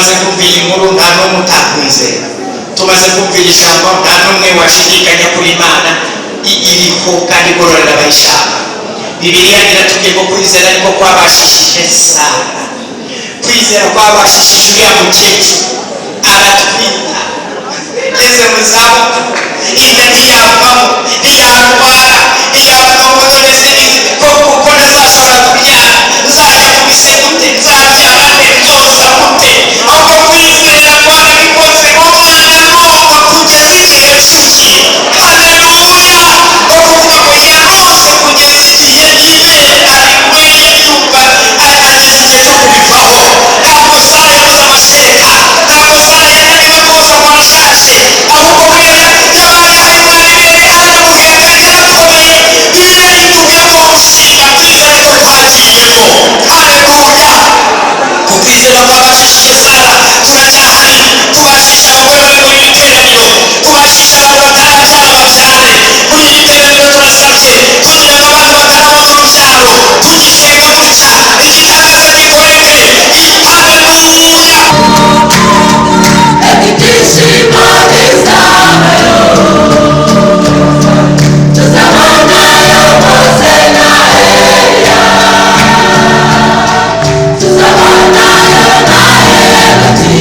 Tumaze kumva iyi nkuru, nta n'umwe utakwizera. Tumaze kumva iri jambo, nta n'umwe washidikanya kuri Imana iriho kandi igororera abayishaka. Bibiliya iratubwiye ko kwizera ariko kwabashishije Sara, kwizera kwabashishije uriya mukecuru, aratwita ngeze mu zabukuru, inda ntiyavamo, ntiyarwara, ntiyavuga ngo none se ko kuko ntazashobora kubyara, nzajya mu isi gute, nzabyara nte, nzoza gute? Ahubwo kwizera kwarabikoze, umwana aronka kugeza igihe acukiye. Haleluya! Ni ukuvuga ngo yaronse kugeza igihe ibere arinyweye, yumva ageze igihe cyo kubivaho. Ntabwo Sara yabuze amashereka, ntabwo Sara yananiwe koza ngo arashaje, ahubwo we yabaye ahaye umwana ibere, aramuheka, yarakomeye. Bibiliya itubwira ko umushinga kwizera ko twagiyemo. Haleluya! Kukwizera kwabashishije Sara turacyahari, tubashisha abagore bari muri iri teraniro, tubashisha abantu batarabyara babyare. Muri iri teraniro turasabye kugira ngo abantu batarabona urubyaro, tugisenga gutya, igitangaza gikoreke. Haleluya! Ibyishimo bizabayo, tuzabonayo Mose na Eliya, tuzabonayo na Herodi,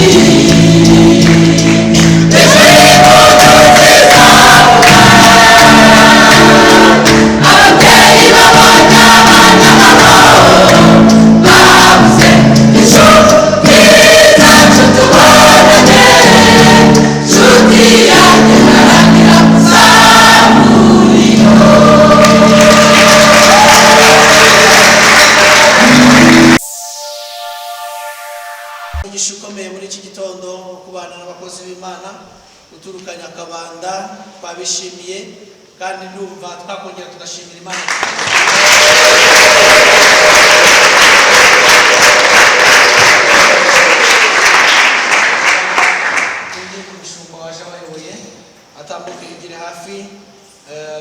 ijwi impundu zizavuga, ababyeyi babonye abana babo babuze, inshuti zacu tubonane, nshuti yanjye haranira kuzamura. Umugisha ukomeye muri iki gitondo wo kubana n'abakozi b'Imana guturuka Nyakabanda, twabishimiye kandi ndumva twakongera tugashimira Imana. Undi mushumba waje abayoboye atambuke yigire hafi,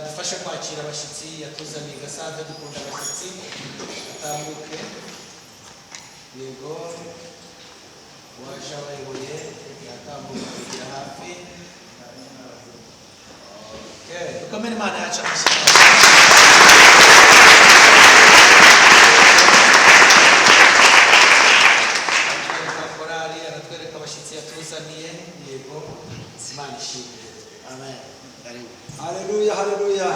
dufashe kwakira abashyitsi yatuzaniye. Gasave dukunda abashyitsi. Atambuke, yego, waje abayoboye yatambuka kugira hafi. Okay, dukomere Imana yacu amashyi. Aratwereka korali, aratwereka abashyitsi yatuzaniye. Yego, Imana ishimwe. Amen. Karibu. Haleluya, haleluya!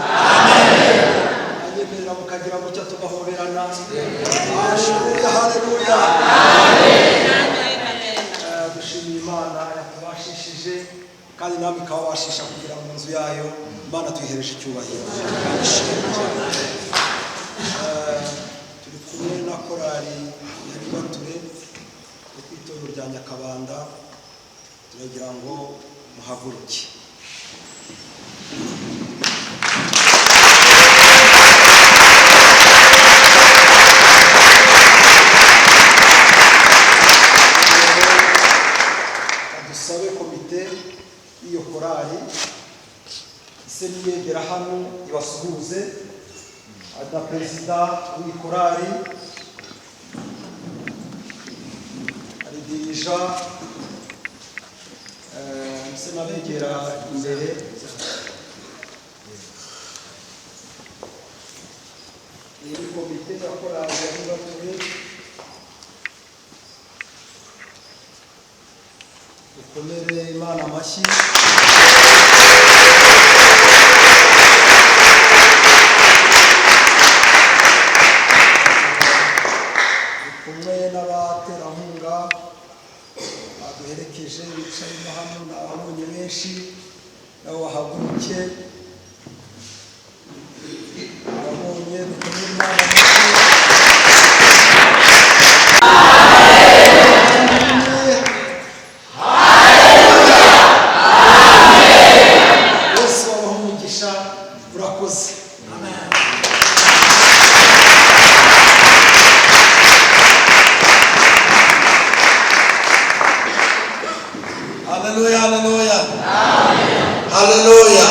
Anyemerera mukagira mucyo tugahoberana. Haleluya, haleluya! Dushimiye Imana yatubashishije kandi namwe ikababashisha kugera mu nzu yayo. Imana tuyihereje icyubahiro kandi ishimwe cyane. Turi kumwe na korali ya Ribature yo ku itorero rya Nyakabanda. Turagira ngo muhaguruke. Dusabe komite y'iyo korali ise niyegera hano ibasuhuze, na perezida w'iyi korali, hari dirija, mise n'abegera imbere. Iyi ni komite ya korali ya Ribature. Dukomere Imana amashyi. Turi kumwe n'abaterankunga baduherekeje bicayemo hano, ni ababonye benshi, nabo bahaguruke. Ababonye, dukomere Imana amashyi. Yesu abaha umugisha, urakoze. Haleluya, haleluya, haleluya!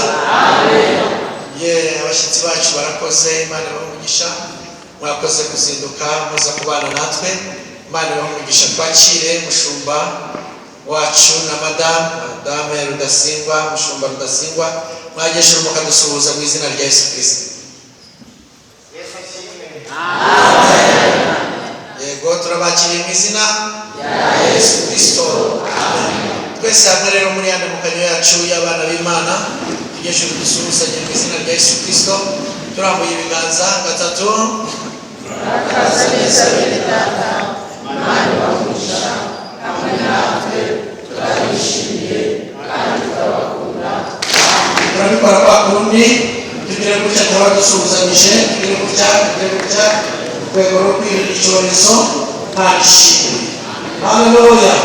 Ye, abashyitsi bacu barakoze, Imana ibahe umugisha. Mwakoze kuzinduka muza kubana natwe, Imana ibahe umugisha. Twakire mushumba. Wacu na madame Rudasingwa, mushumba Rudasingwa, mwagesha mukadusuhuza mu izina rya Yesu Kristo. Yego, turabakiriye mu izina rya Yesu Kristo. Twese hamwe rero muri ya ndamukanyo yacu y'abana b'Imana, tugeshe dusuhuzanye mu izina rya Yesu Kristo, turambuye ibiganza gatatu. Murakaza neza bene data, Imana ibahe hamwe natwe, turabishimiye kandi turabakunda. Turabikora kwa kundi, tugire gutya, tuba dusuhuzanyije, tugire gutya, tugire gutya, mu rwego rwo kwirinda icyorezo. Nta ishimwe. Haleluya,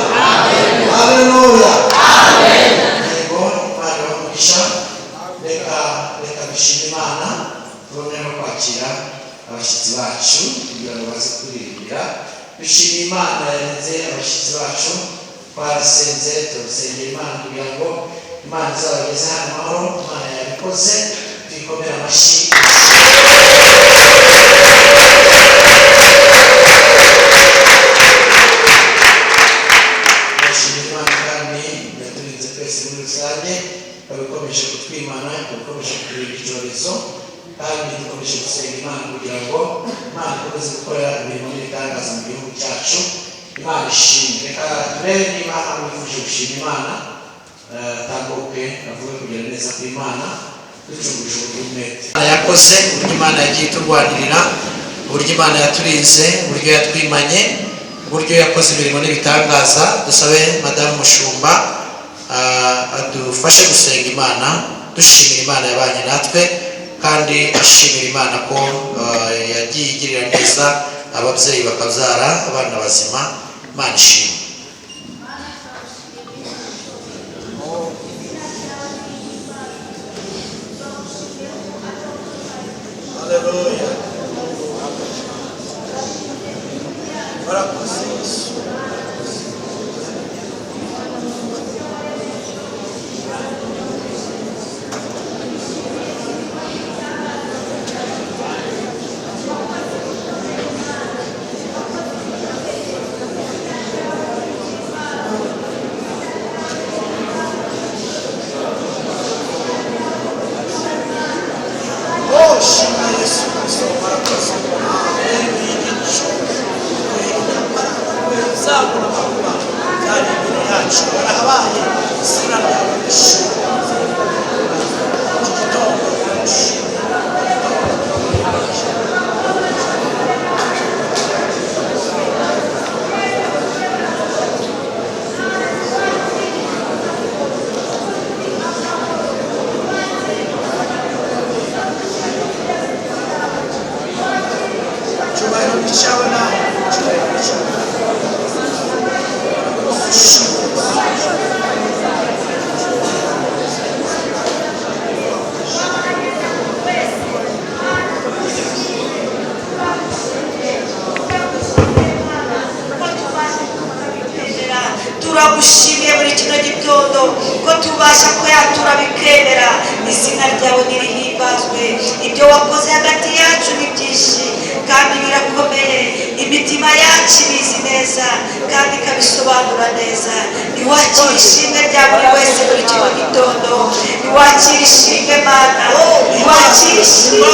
haleluya. Yego, Imana ibahe umugisha. Reka dushime Imana, tubone no kwakira abashyitsi bacu kugira ngo baze kuririmbira. Dushime Imana yarenze abashyitsi bacu. Twarasenze, turasengera Imana kugira ngo Imana izabageze hano amahoro. Imana yabikoze, tuyikomere amashyi. Ndashimira Imana kandi yaturinze twese muri rusange, ikaba ikomeje kutwimana, ikaba ikomeje kuturinda icyorezo, kandi dukomeje gusenga Imana kugira ngo Imana ikomeze gukora imirimo n'ibitangaza mu gihugu cyacu. Imana ishimwe. Reka turebe niba hari uwifuje gushima Imana, tambuke avuge kugira neza kw'Imana, ducunguje uburyo umwete Imana yakoze, uburyo Imana yagiye iturwanirira, uburyo Imana yaturinze, uburyo yatwimanye, uburyo yakoze imirimo n'ibitangaza. Dusabe madamu mushumba adufashe gusenga Imana, dushimira Imana yabanye natwe, kandi ashimira Imana ko yagiye igirira neza ababyeyi bakabyara abana bazima. Imana ishimwe. Haleluya. Barakoze Yesu. Oh, shima Yesu Kristo, barakoze. Igicu ibyago n'amakuba byari imbere yacu, barahabaye. Izina ryawe rishimwe. Iki gitondo turagushimye. Cyubahiro ni cyawe nawe, cyubahiro ni cyawe. Turagushimiye muri kino gitondo ko tubasha kuyatura bikemera. Izina ryawe nirihimbazwe. Ibyo wakoze hagati yacu ni byinshi kandi birakomeye. Imitima yacu ibizi neza kandi ikabisobanura neza. Niwakira ishimwe rya buri wese muri kino gitondo. Niwakira ishimwe Mana, niwakira ishimwe,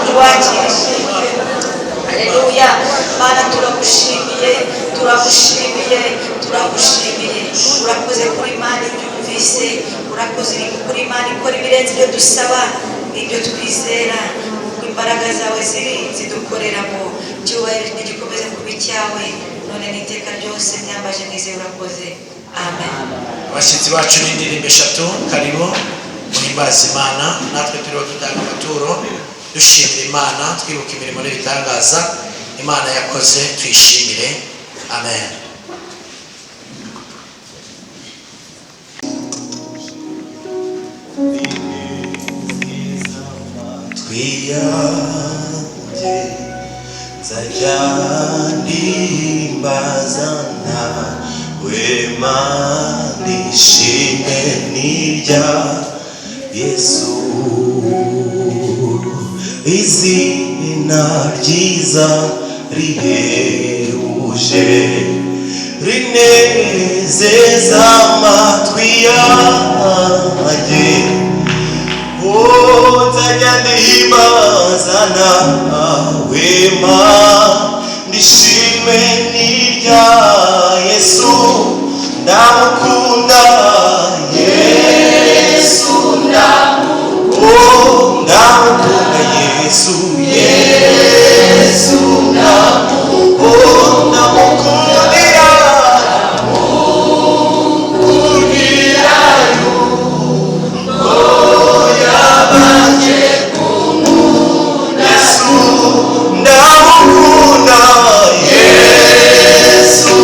niwakira ishimwe. Haleluya. Mana, turagushimiye, turagushimiye, turagushimiye. Urakoze kuri Imana ibyumvise, urakoze kuri Imana ikora ibirenze ibyo dusaba n'ibyo twizera, kuko imbaraga zawe ziri zidukoreramo. Cyubahiro ntigikomeze kuba icyawe none n'iteka ryose. Myambaje nizeye, urakoze. Amen. Abashyitsi bacu n'indirimbo eshatu, karibu muhimbaze Imana. Natwe turiho dutanga amaturo, dushimira Imana, twibuka imirimo n'ibitangaza Imana yakoze, tuyishimire. Amen. Twiyange nzajya ndimbazana wema nishime n'irya Yesu, izina ryiza rihebuje, rinezeza. Zinezeza amatwi yanjye. Oh, nzajya ndihimbazana wema ndishime n'irya Yesu. Ndamukunda Yesu, oh, ndamukunda Yesu, Yesu ndamukunda, oh, ndamukundira, mukundira Yesu, ndamukunda Yesu.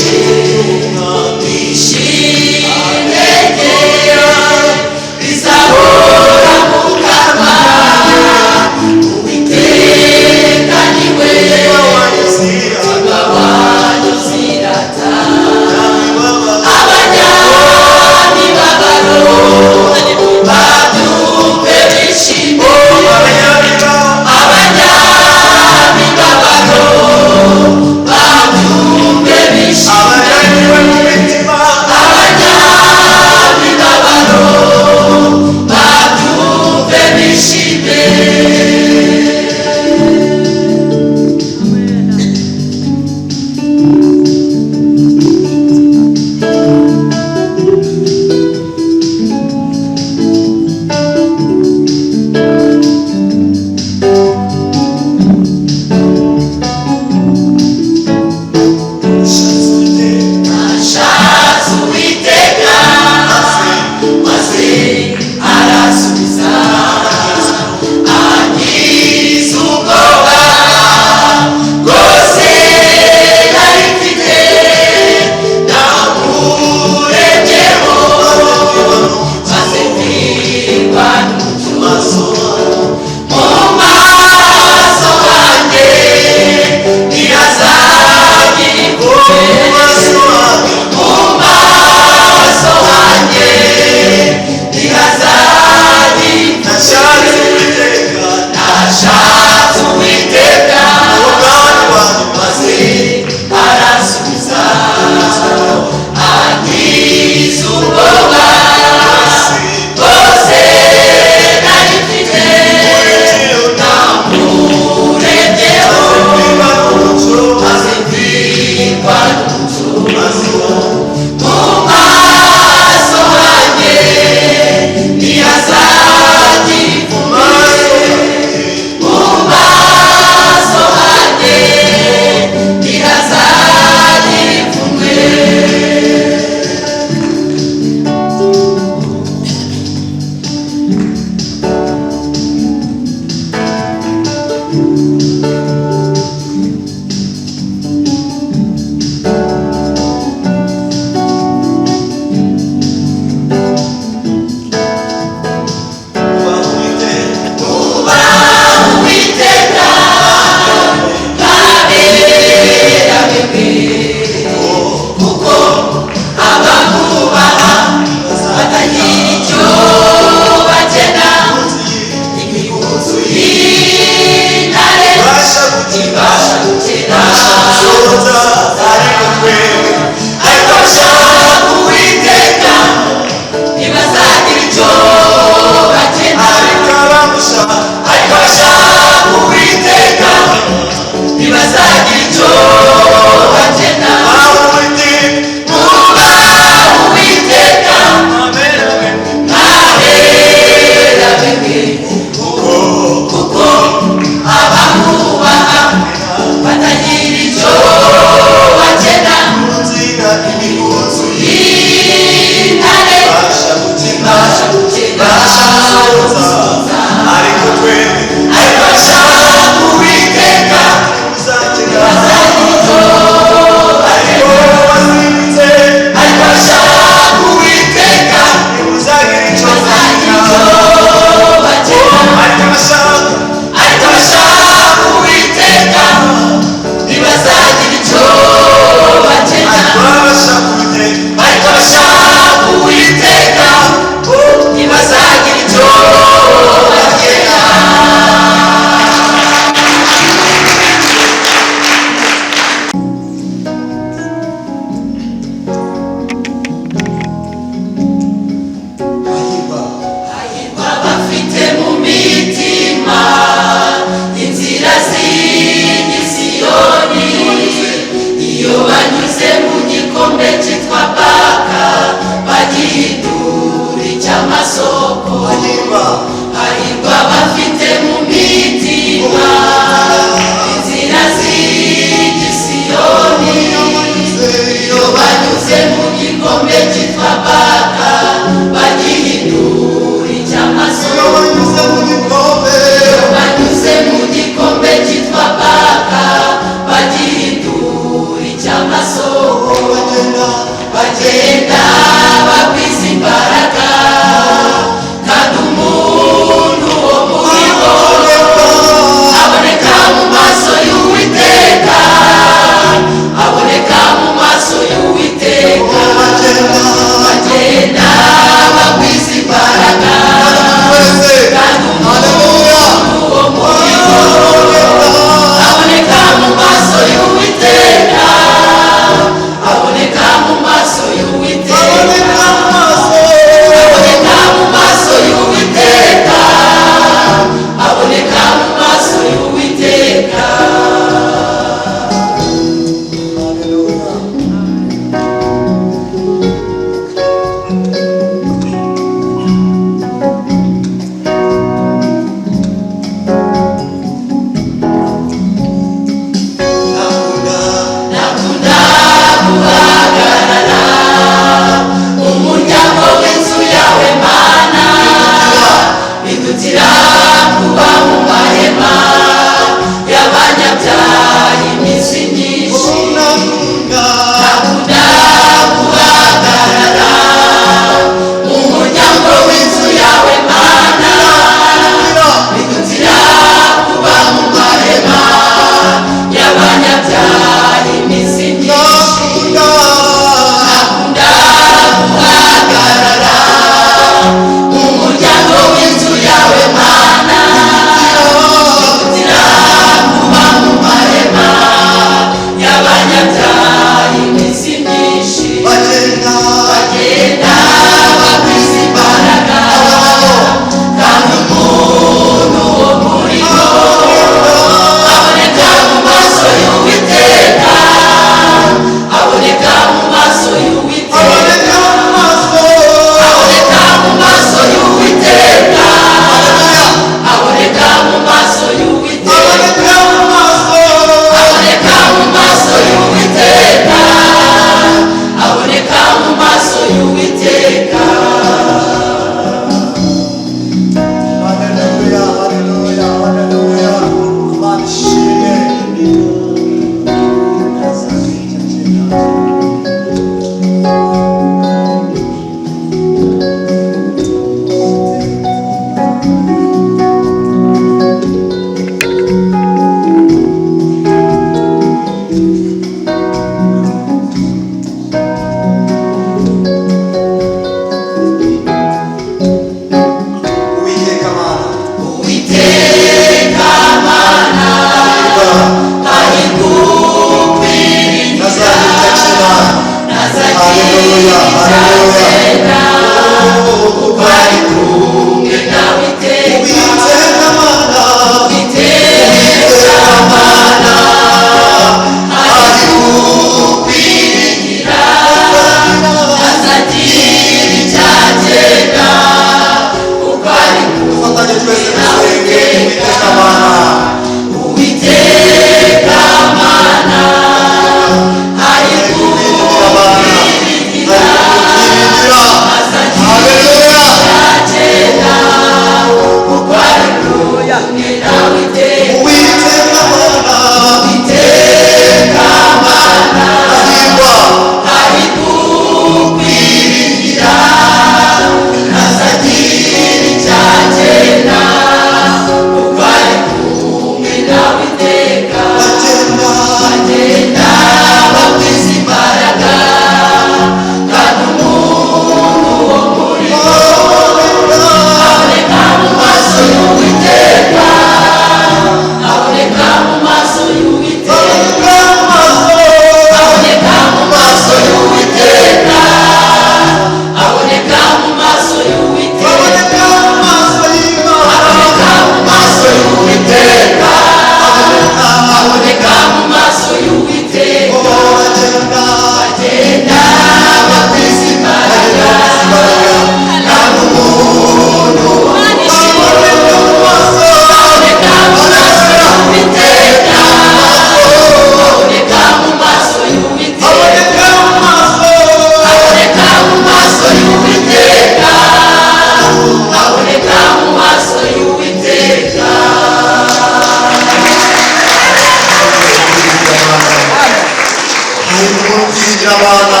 Kwiringira abana.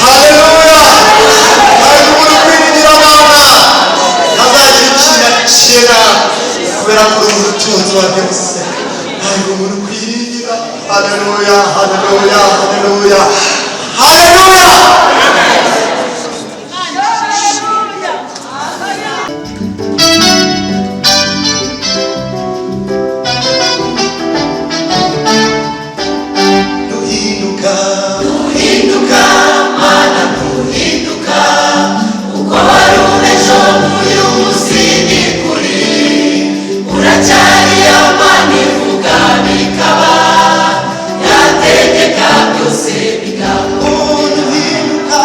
Haleluya! Hari umuntu kwiringira abana ntazagira ikintu akena kubera ko uri umutunzi wa byose. Hari umuntu kwiringira. Haleluya, haleluya, haleluya, haleluya! Duhinduka. Duhinduka mana, duhinduka uko wari uri ejo uyu munsi ni kuri uracyari amana ivuga bikaba yategeka byose bigakunda. Duhinduka.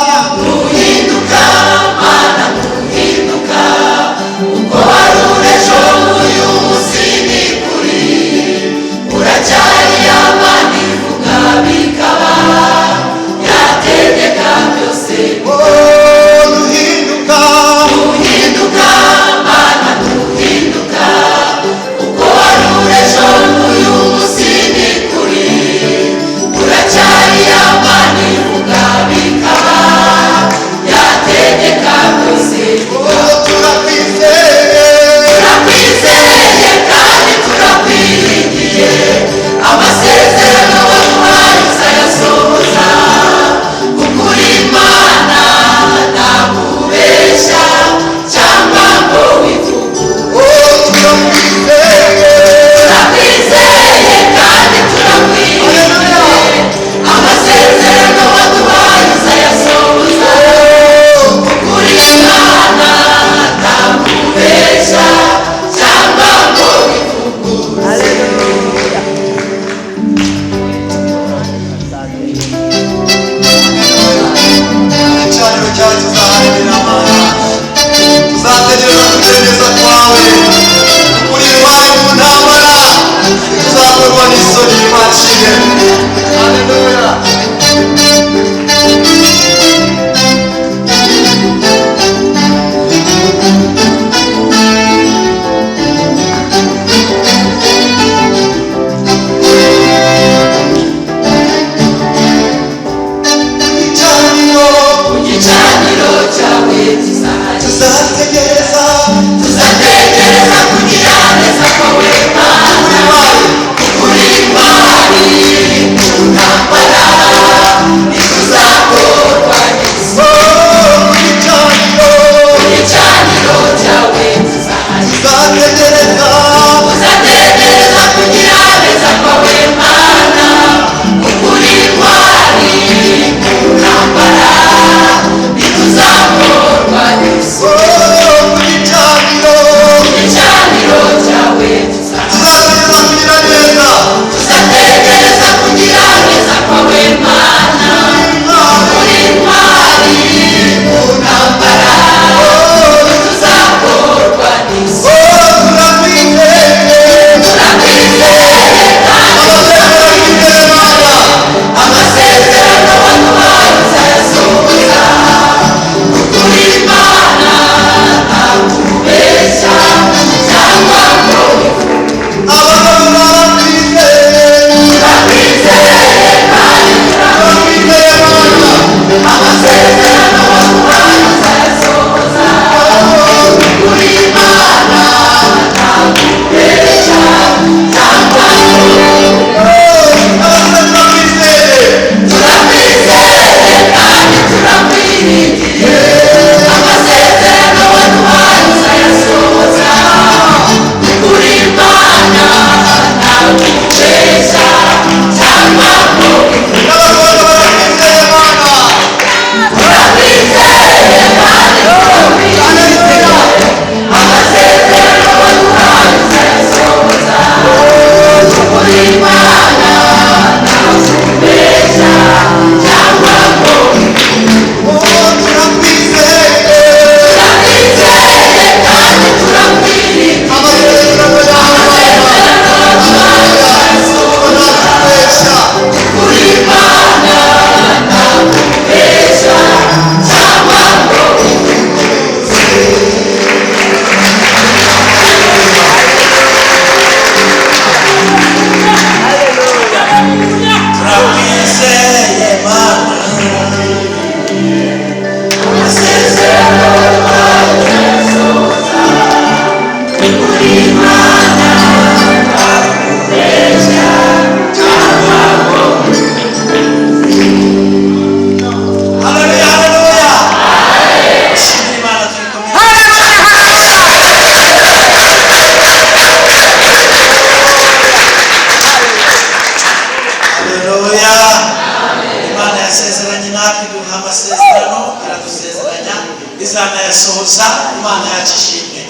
Izabisohoza. Imana yacu ishimwe.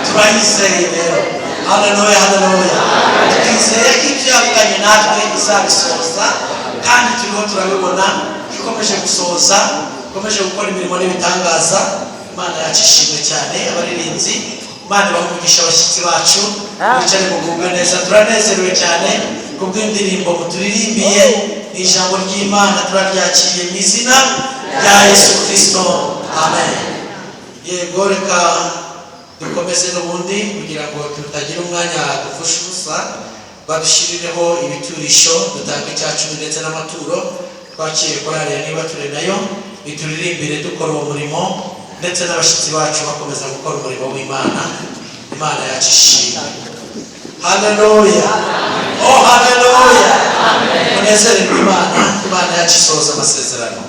Turayizeye rero. Haleluya, haleluya. Twizeye ko ibyo yavuganye natwe izabisohoza, kandi turiho turabibona ikomeje gusohoza, ikomeje gukora imirimo n'ibitangaza. Imana yacu ishimwe cyane. Abaririmbyi, Imana ibahe umugisha. Abashyitsi bacu, bicare mugubwe neza. Turanezerewe cyane kubw'indirimbo muturirimbiye. Ni ijambo ry'Imana, turaryakiriye mu izina rya Yesu Kirisito, amen. Yego, reka dukomeze n'ubundi kugira ngo tutagira umwanya dupfusha ubusa. Badushyirireho ibiturisho, dutange icya cumi ndetse n'amaturo. Twakire korali ya Niba Ture, nayo ituririmbire dukora uwo murimo, ndetse n'abashyitsi bacu bakomeza gukora umurimo w'Imana. Imana yacu ishimwe. Haleluya, oh haleluya! Munezererwe Imana. Imana yacu isohoza amasezerano.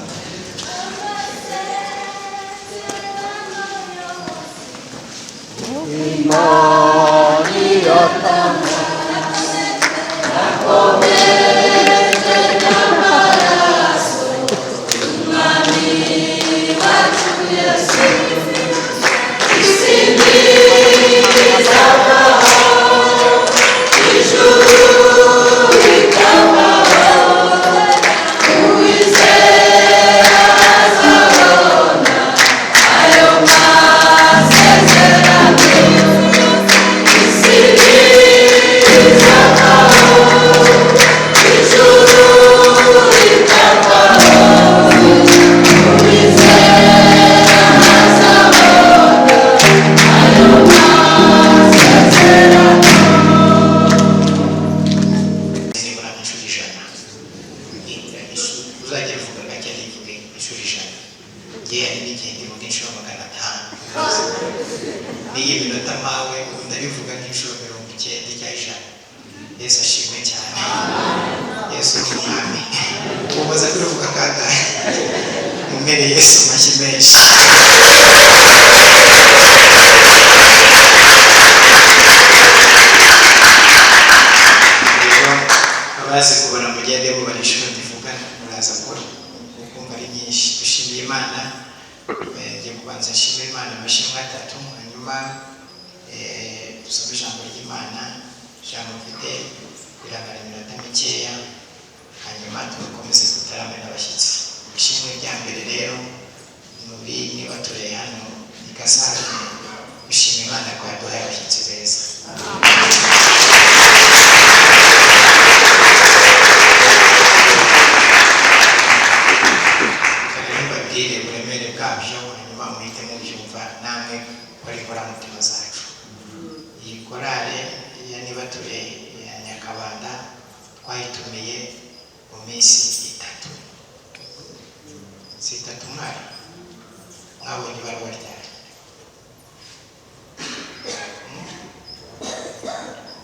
Nibura inshuro 100, nibura uzajya uvuga gake, ntivuge inshuro 100. Ngewe hari n'igihe ndivuga inshuro 500. N'iyi minota mpawe ubu ndabivuga nk'inshuro 90 cyangwa 100. Yesu ashimwe cyane. Yesu ni umwami. Umaze kubivuga kangahe? Mumpere Yesu amashyi menshi. Rero abazi kubara, mugende mubara inshuro ndivuga, muraza kure ukumva ari nyinshi. Dushimiye Imana. Ngiye kubanza nshimire Imana amashimwe atatu, hanyuma dusome ijambo ry'Imana. Ijambo mfite riramara iminota mikeya, hanyuma tugakomeze dutarame n'abashyitsi. Ishimwe rya mbere rero, muri niba tureye hano i Gasave, gushima Imana ko yaduhaye abashyitsi beza. Reka rero mbabwire uburemere bwabyo, hanyuma muhite mubyumva namwe ko ari inkoramutima zacu. Iyi korale ya Nibature ya Nyakabanda twayitumiye mu minsi 3. Si itatu mwari mwabonye ibaruwa ryari?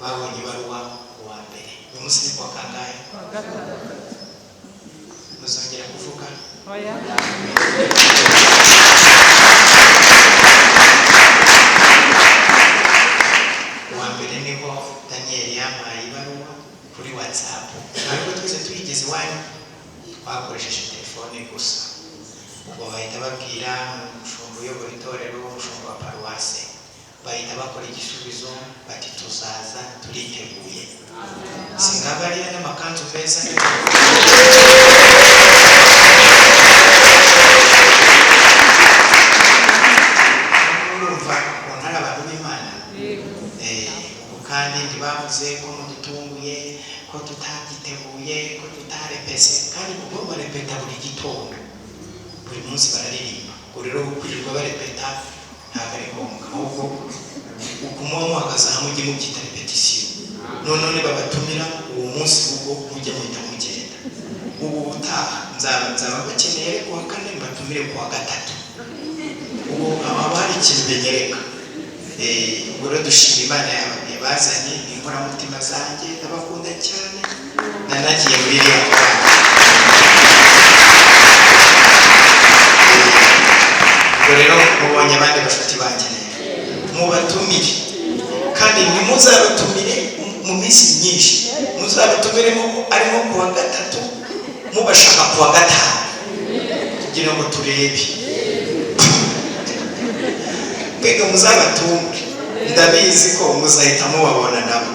Babonye ibaruwa ku wa mbere. Uyu munsi ni kuwa kangahe? Muzongera kuvuga? Uwa mbere niho Daniel yampaye ibaruwa kuri WhatsApp, ariko twese tuyigeze iwanyu twakoresheje telefone gusa. Ubwo bahita babwira umushumba uyobora itorero, umushumba wa paruwase, bahita bakora igisubizo bati: "Tuzaza, turiteguye." Singabariya n'amakanzu meza. Urumva ukuntu ari abantu b'Imana. Ubwo kandi ntibavuze ko mudutunguye, ko tutabyiteguye, ko tutarepese, kandi kuko barepeta buri gitondo, buri munsi bararirimba. Ubwo rero kwirirwa barepeta ntabwo ari ngombwa, ahubwo ukumuba muhagaze hamwe ujye mubyita répétition. Noneho nibabatumira uwo munsi, ubwo mujye muhita mugenda. Ubu ubutaha nzaba bakeneye ariko kuwa kane, mbatumire kuwa gatatu. Ubu haba hari ikintu binyereka. Ubwo rero dushima Imana yabazanye. Ni inkoramutima zanjye, ndabakunda cyane. Nanagiye muri iriya korali. Ubwo rero mubonye abandi bashuti banjye. Rero mubatumire, kandi ntimuzabatumire mu minsi myinshi, muzabatumiremo ari nko kuwa gatatu, mubashaka kuwa gatanu, kugira ngo turebe. Mbega muzabatunge, ndabizi ko muzahita mubabona, nabo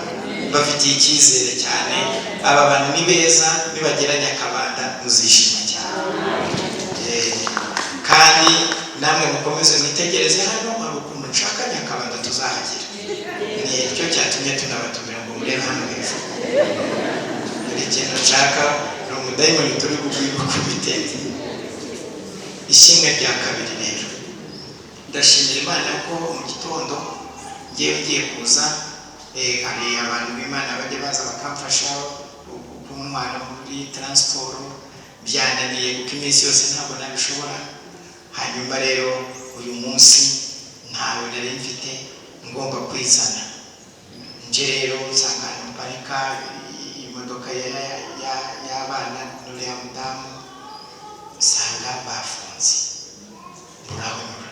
bafitiye icyizere cyane. Aba bantu ni beza, nibagera Nyakabanda muzishima cyane. Kandi namwe mukomeze mwitegereze hano, hari ukuntu nshaka Nyakabanda tuzahagera. Ni cyo cyatumye tunabatumira ngo murebe hano hejuru. Hari ikintu nshaka, ni umudayimoni turi gukubiteza. Ishimwe rya kabiri rero, ndashimira Imana ko mu gitondo ngiye ngiye kuza, hari abantu b'Imana bajya baza bakamfasha kuntwara muri transport. Byananiye kuko iminsi yose ntabwo nabishobora. Hanyuma rero uyu munsi ntawe nari mfite, ngomba kwizana. Nje rero nsanga ahantu mparika imodoka y'abana n'uriya mudamu, nsanga bafunze, burahonyura.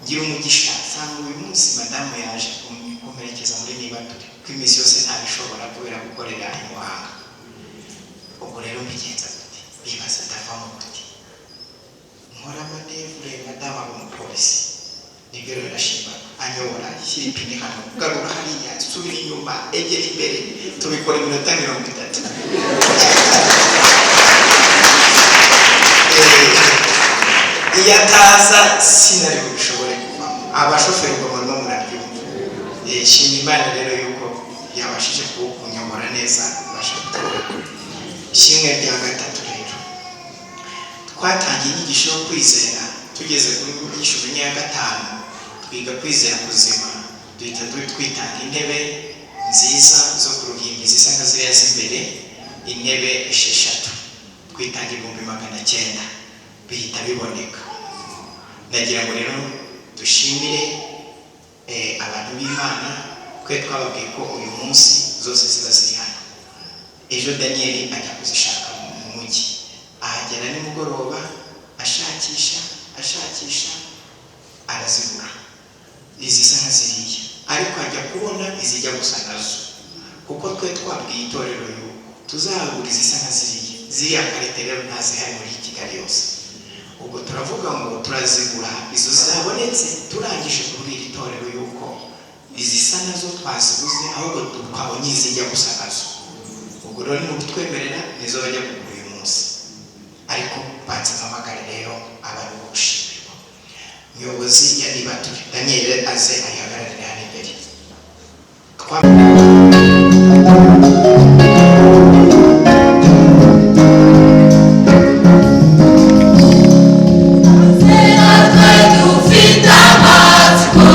Ngira umugisha nsanga uyu munsi madamu yaje kumperekeza muri Nibature, kuko iminsi yose ntabishobora kubera gukorera i Muhanga. Ubwo rero mbigenza gute? Bibaza ndavamo gute? Nkora manœuvre, madamu aba umupolisi, nibyo rero ndashima, anyobora: shyira ipine hano, garura hariya, subira inyuma, egera imbere. Tubikora iminota 30. Iyo ataza sinari bubishobore kuvamo. Abashoferi ubwo murimo murabyumva. Shima Imana rero yuko yabashije kunyobora neza, mbasha gutaha. Ishimwe rya gatatu rero, twatangiye inyigisho yo kwizera, tugeze kuri nyigisho ya gatanu, twiga kwizera kuzima, duhita twitanga intebe nziza zo ku ruhimbi zisa nka ziriya z'imbere, intebe 6, twitanga 900,000, bihita biboneka. Ndagira ngo rero dushimire abantu b'Imana. Twe twababwiye ko uyu munsi zose ziba ziri hano. Ejo Daniel ajya kuzishaka mu mujyi, ahagera nimugoroba, ashakisha ashakisha arazibura, izisa nka ziriya, ariko ajya kubona izijya gusa nazo, kuko twe twabwiye itorero yuko tuzagura izisa nka ziriya. Ziriya qualité rero ntazihari muri Kigali yose. Ubwo turavuga ngo turazigura izo zabonetse. Turangije kubwira itorero yuko izisa nazo twaziguze, ahubwo twabonye izijya gusa nazo. Ubwo rero nimubitwemerera, nizo bajya kugura uyu munsi. Ariko banze mpamagare rero abantu bo gushimirwa. Umuyobozi ya Nibature, Daniel, aze ayihagararire hano imbere. Natwe dufite amatsiko,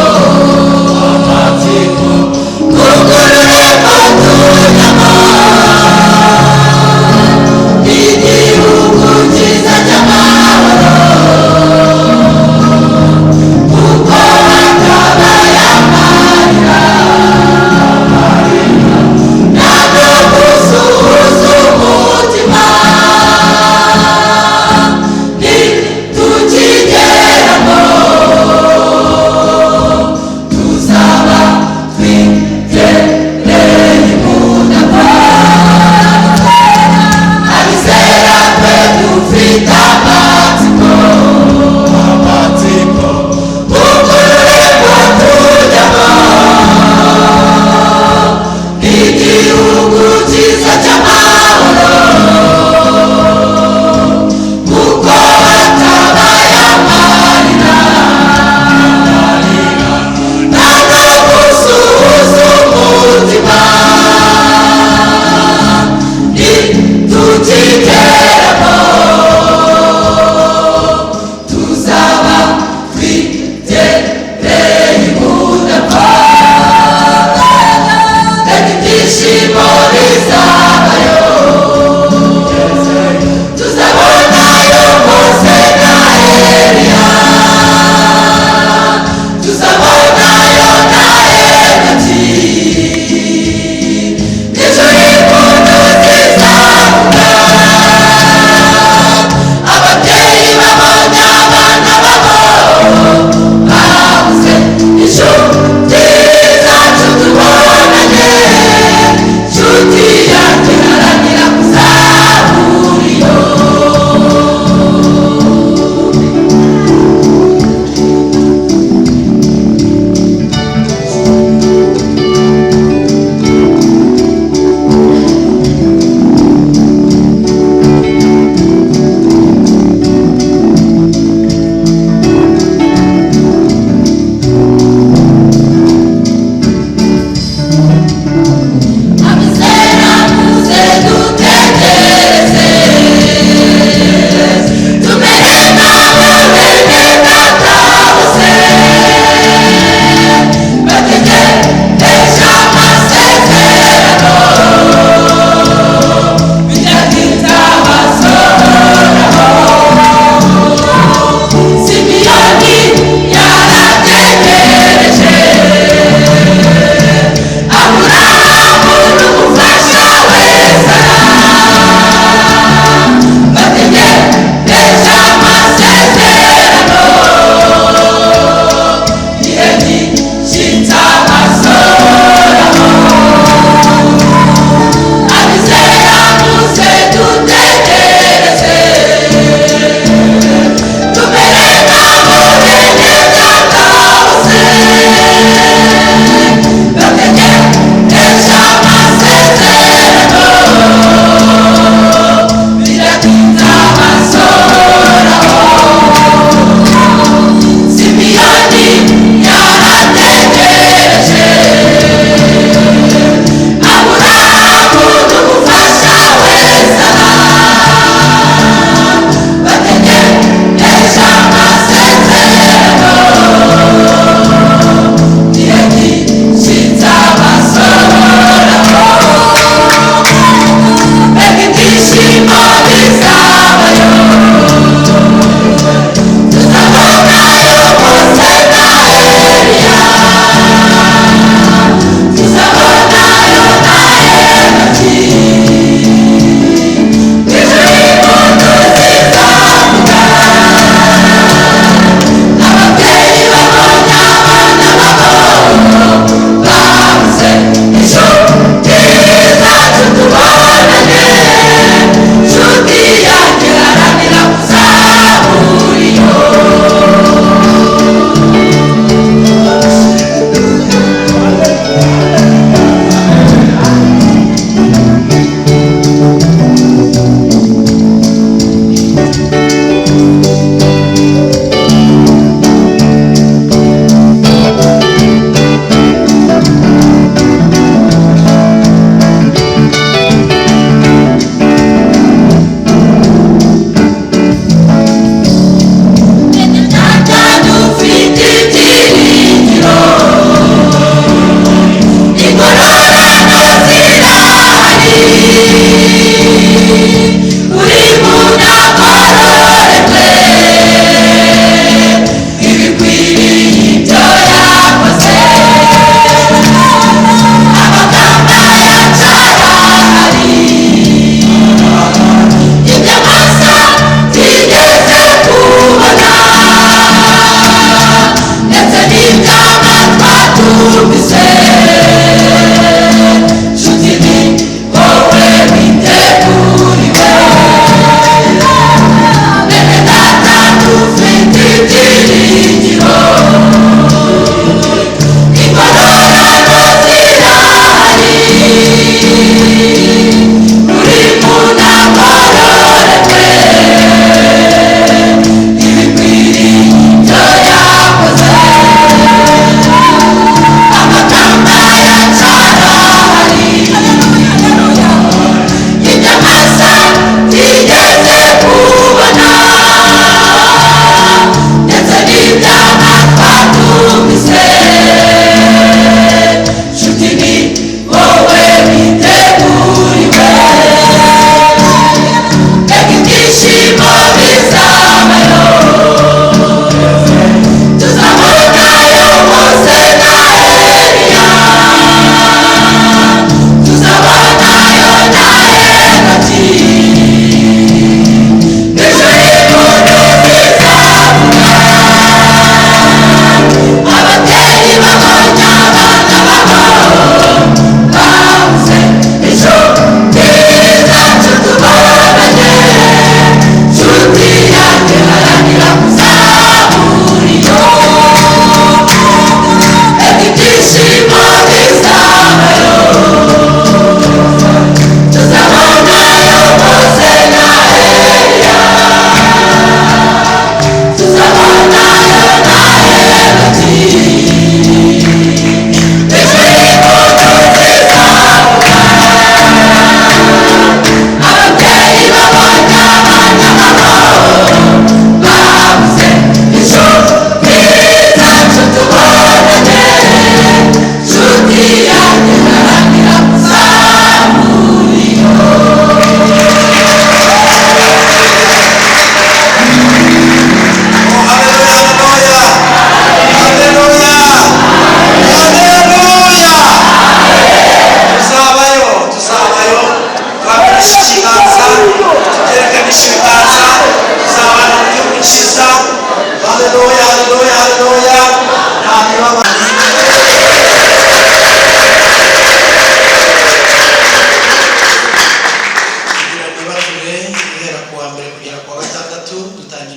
kuko rurema tunyama igihugu cyiza cy'amahoro, kuko hatabaye amarira.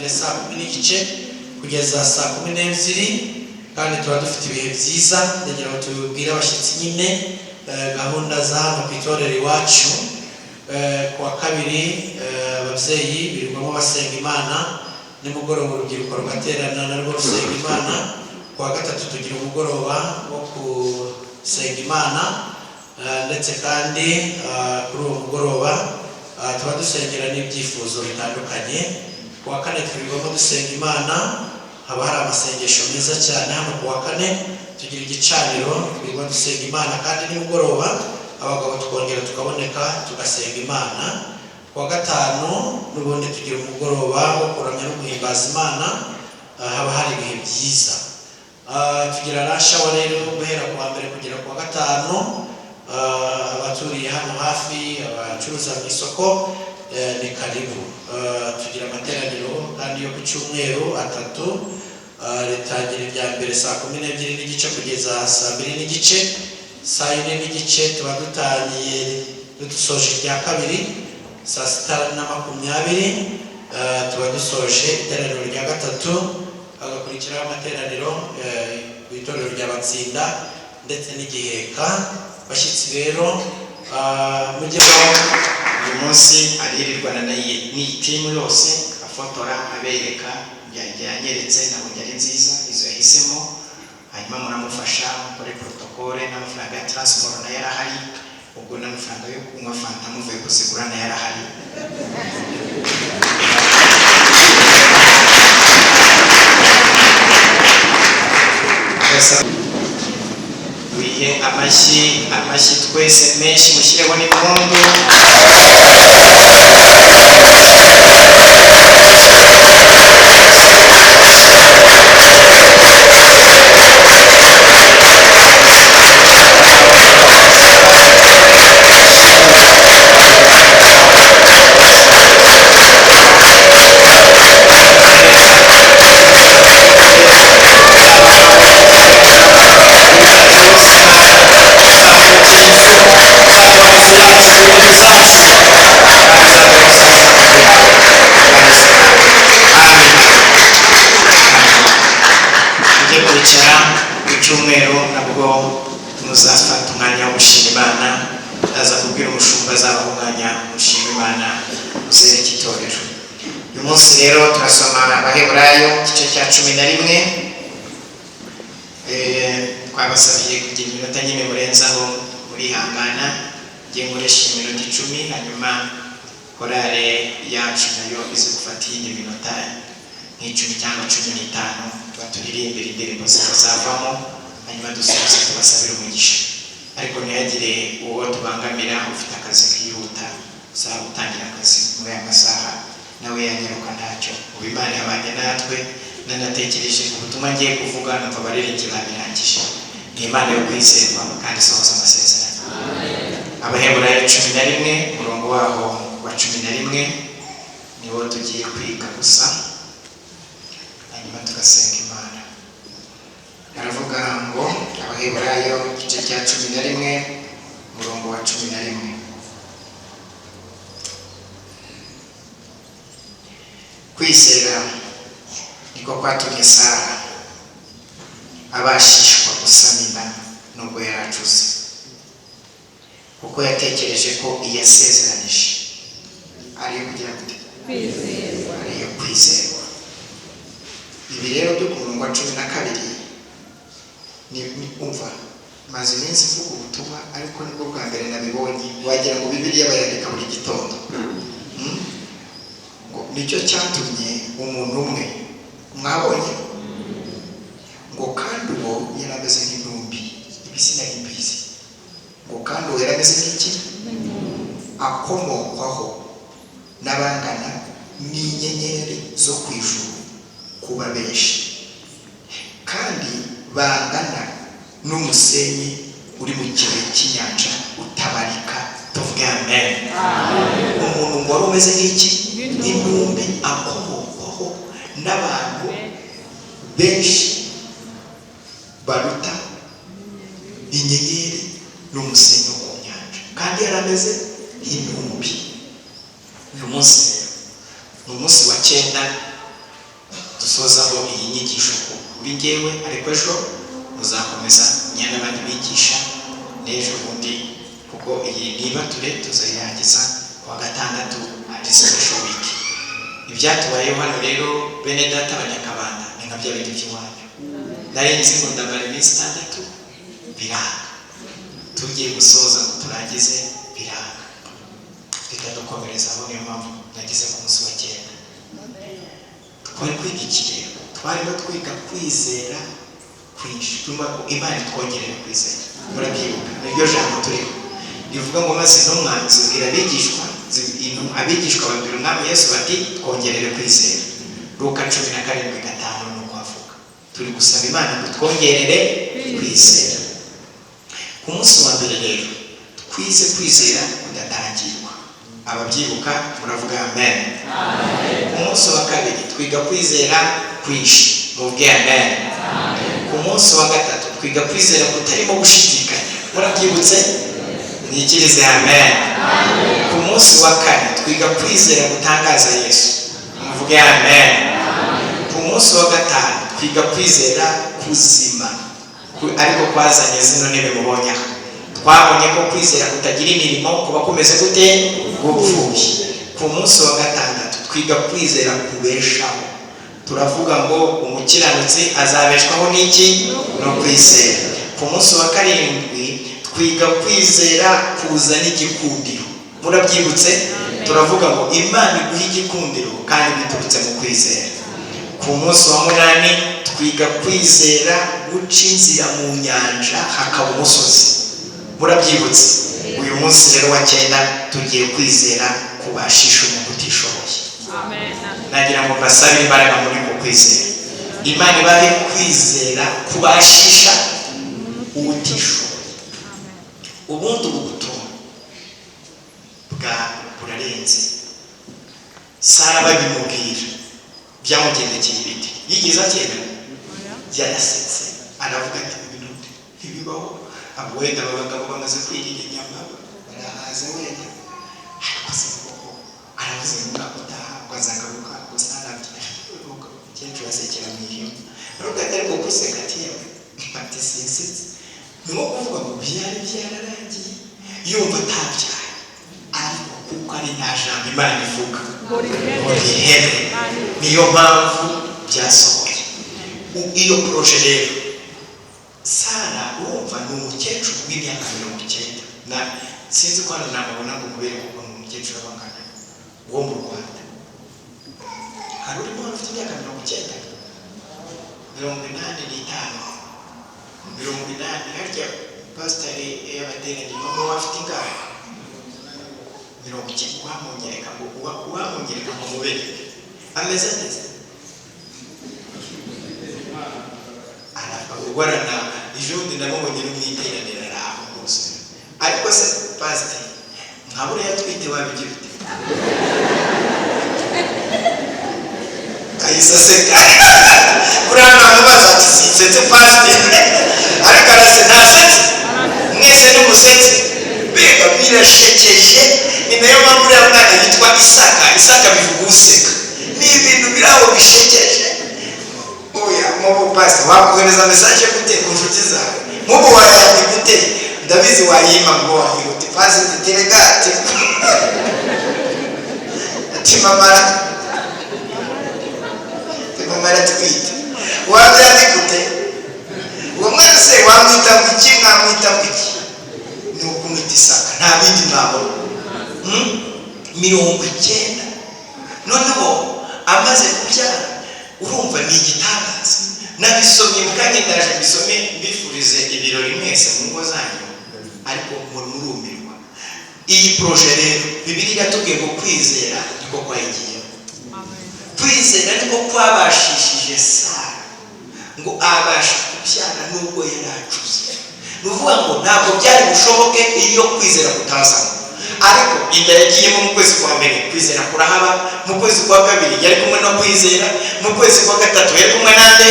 Ritangira 10:30 kugeza 12:00, kandi tuba dufite ibihe byiza. Ndagira ngo tubwire abashyitsi nyine gahunda za hano ku itorero iwacu. Ku wa kabiri ababyeyi birirwamo basenga Imana, nimugoroba urubyiruko rugaterana narwo rusenga Imana. Ku wa gatatu tugira umugoroba wo gusenga Imana, ndetse kandi kuri uwo mugoroba tuba dusengera n'ibyifuzo bitandukanye. Ku wa kane twirirwamo dusenga Imana, haba hari amasengesho meza cyane hano. Ku wa kane tugira igicaniro, twirirwa dusenga Imana, kandi nimugoroba abagabo tukongera tukaboneka tugasenga Imana. Ku wa gatanu n'ubundi tugira umugoroba wo kuramya no guhimbaza Imana, haba hari ibihe byiza. Tugira lunch hour rero guhera ku wa mbere kugera ku wa gatanu. Abaturiye hano hafi, abacuruza mu isoko, ni karibu. Tugira amateraniro kandi yo ku cyumweru atatu. Ritangira irya mbere 12:30 kugeza 2:30. 4:30 tuba dutangiye, dusoje irya kabiri. 6:20 tuba dusoje iteraniro rya gatatu, hagakurikiraho amateraniro ku itorero rya Batsinda ndetse n'Igiheka. Bashyitsi rero, mujyeho. Uyu munsi aririrwana n'iyi timu yose, afotora, abereka yanyeretse, nabonye ari nziza izo yahisemo. Hanyuma muramufasha mukore protocole, n'amafaranga ya transport nayo arahari, ubwo n'amafaranga yo kunywa fanta muvuye kuzigura nayo arahari. Wihe amashyi, amashyi twese menshi, mushyireho n'impundu. Mujye kwicara. Ku cyumweru nabwo muzafata umwanya wo gushima Imana. Ndaza kubwira umushumba azabaha umwanya mushima Imana, muzereke itorero. Uyu munsi rero turasoma Abaheburayo igice cya 11. Twabasabiye kugira iminota nyine murenzaho, murihangana, ngiye nkoresha iminota 10, hanyuma korale yacu nayo ize gufata iyindi minota nk'icumi cyangwa 15, tuba turirimbira indirimbo zikazavamo, hanyuma dusoze tubasabire umugisha. Ariko ntihagire uwo tubangamira ufite akazi kihuta, usaba gutangira akazi muri aya masaha, nawe yanyaruka ntacyo. Ubu Imana yabanye natwe. Nanatekereje ubutumwa ngiye kuvuga, numva abaririmbyi babirangije. Ni Imana yo kwizerwa kandi isohoza amasezerano. Abaheburayo 11, umurongo waho wa 11 niwo tugiye kwiga gusa, hanyuma tugasenga Imana. Aravuga ngo, Abaheburayo igice cya 11, umurongo wa 11: "Kwizera niko kwatumye Sara abashishwa gusama inda nubwo yari acuze, kuko yatekereje ko iyasezeranije ariyo kugira gute? Ariyo kwizerwa." Ibi rero byo ku murongo wa 12 ni umva, maze iminsi mvuga ubutumwa, ariko nibwo bwa mbere nabibonye, wagira ngo Bibiliya bayandika buri gitondo. Ngo nicyo cyatumye umuntu umwe mwabonye, ngo kandi uwo yari ameze nk'intumbi, ibi sinari mbizi, ngo kandi uwo yari ameze nk'iki? Akomokwaho n'abangana n'inyenyeri zo ku ijuru kuba benshi, kandi bangana n'umusenyi uri mu kibuye cy'inyanja utabarika. Tuvuge amen. Umuntu ngo wari umeze nk'iki? Nk'intumbi, akomokwaho n'abantu benshi baruta inyenyeri n'umusenyi wo ku nyanja, kandi yari ameze nk'intumbi. Uyu munsi rero ni umunsi wa 9. Dusozaho iyi nyigisho kuri ngewe, ariko ejo muzakomeza nyine n'abandi bigisha n'ejo bundi, kuko iyi nibature tuzayirangiza ku wa gatandatu, ari special week. Ibyatubayeho hano rero, bene data abanyakabanda, ni nka bya bindi by'iwanyu. Nari nzi ngo ndamara iminsi 6, biranga. Tugiye gusoza ngo turangize, biranga. Reka dukomerezaho. Niyo mpamvu nageze ku munsi wa 9. Twari kwiga iki rero? Twarimo twiga kwizera kwinshi. Turimo ko Imana itwongerera kwizera. Murabyibuka, niryo jambo turiho rivuga ngo: "Maze intumwa zibwira abigishwa, abigishwa babwira Umwami Yesu bati: 'Twongerere kwizera.'" Luka 17:5 ni uko avuga. Turi gusaba Imana ngo twongerere kwizera. Ku munsi wa mbere rero twize kwizera kudatangirwa. Ababyibuka muravuga amen. Ku munsi wa kabiri twiga kwizera kwinshi, muvuge amen. Ku munsi wa gatatu twiga kwizera kutarimo gushidikanya. Murabyibutse? Mwikirize amen. Ku munsi wa kane twiga kwizera gutangaza Yesu, muvuge amen. Ku munsi wa gatanu twiga kwizera kuzima, ariko kwazanye zino ntebe mubonye aha. Twabonye ko kwizera kutagira imirimo kuba kumeze gute? Gupfuye. Ku munsi wa gatandatu twiga kwizera kubeshaho. Turavuga ngo umukiranutsi azabeshwaho n'iki? No kwizera. Ku munsi wa karindwi twiga kwizera kuzana igikundiro. Murabyibutse? Turavuga ngo Imana iguha igikundiro kandi biturutse mu kwizera. Ku munsi wa munani twiga kwizera guca inzira mu nyanja hakaba umusozi. Murabyibutse? Uyu munsi rero wa cyenda tugiye kwizera kubashisha umuntu utishoboye. Nagira ngo mbasabe imbaraga muri ku kwizera. Imana ibahe kwizera kubashisha utishoboye. Ubundi ubu butumwa bwa burarenze. Sara babimubwira byamugendekeye ibiti? Yigeze acyemera? Yarasetse, aravuga ati: "Ibintu ntibibaho." Abo wenda aba bagabo bamaze kwirira inyama, barahaze wenda, ariko se koko aravuze ngo umwaka utaha ngo azagaruka gusa. Arabyara, umukecuru asekera mu ihema, aravuga ati: "Ariko guseka?" Ati: "Yewe," ati, "sinsetse." Ni nko kuvuga ngo byari byararangiye, yumva atabyaye, ariko kuko ari nta jambo Imana ivuga ngo rihere, niyo mpamvu byasohoye. Iyo projet rero, Sara urumva ni umukecuru w'imyaka 90 na, sinzi ko hano namubona ngo mubere ukuntu umukecuru aba angana wo mu Rwanda. Hari urimo hano ufite imyaka 90, 85, 80? Harya pasiteri y'abateraniye mama we afite ingahe? 90. Uwamunyereka ngo uwamunyereka ngo mubereke ameze neza. Arabagorana. Ejo bundi namubonye no mu iteraniro, ari aho rwose. Ariko se pasiteri, nka buriya atwite wabigira ute? Ahise aseka. Buriya namubaza ati: "Sinsetse pasiteri," ariko arase ntasetse. Mwese n'umusetse, mbega birashekeje! Ni nayo mpamvu uriya mwana yitwa Isaka. Isaka bivuga useka. Ni ibintu biri aho bishekeje. Oya, nk'ubu pasiteri wakohereza message gute ku nshuti zawe? Nk'ubu wayandika gute? Ndabizi wayima ngo wayihute. Pasiteri terega ati ati mama aratwite. Wabyandika ute? Uwo mwana se wamwita ngo iki? Mwamwita ngo iki? Ni ukumwita Isaka, nta bindi mwabona. 90, noneho amaze kubyara, urumva ni igitangaza. Nabisomye mu kanya, ndaje mbisome, mbifurize ibirori mwese mu ngo zanyu, ariko muri murumirwa. Iyi projet rero, Bibiliya iratubwiye ngo kwizera niko kwayigiyemo. Kwizera niko kwabashishije Sara ngo abashe kubyara nubwo yari acuze. Ni ukuvuga ngo ntabwo byari bushoboke iyo kwizera kutazamo. Ariko inda yagiyemo mu kwezi kwa mbere, kwizera kurahaba. Mu kwezi kwa kabiri yari kumwe no kwizera. Mu kwezi kwa gatatu yari kumwe nande?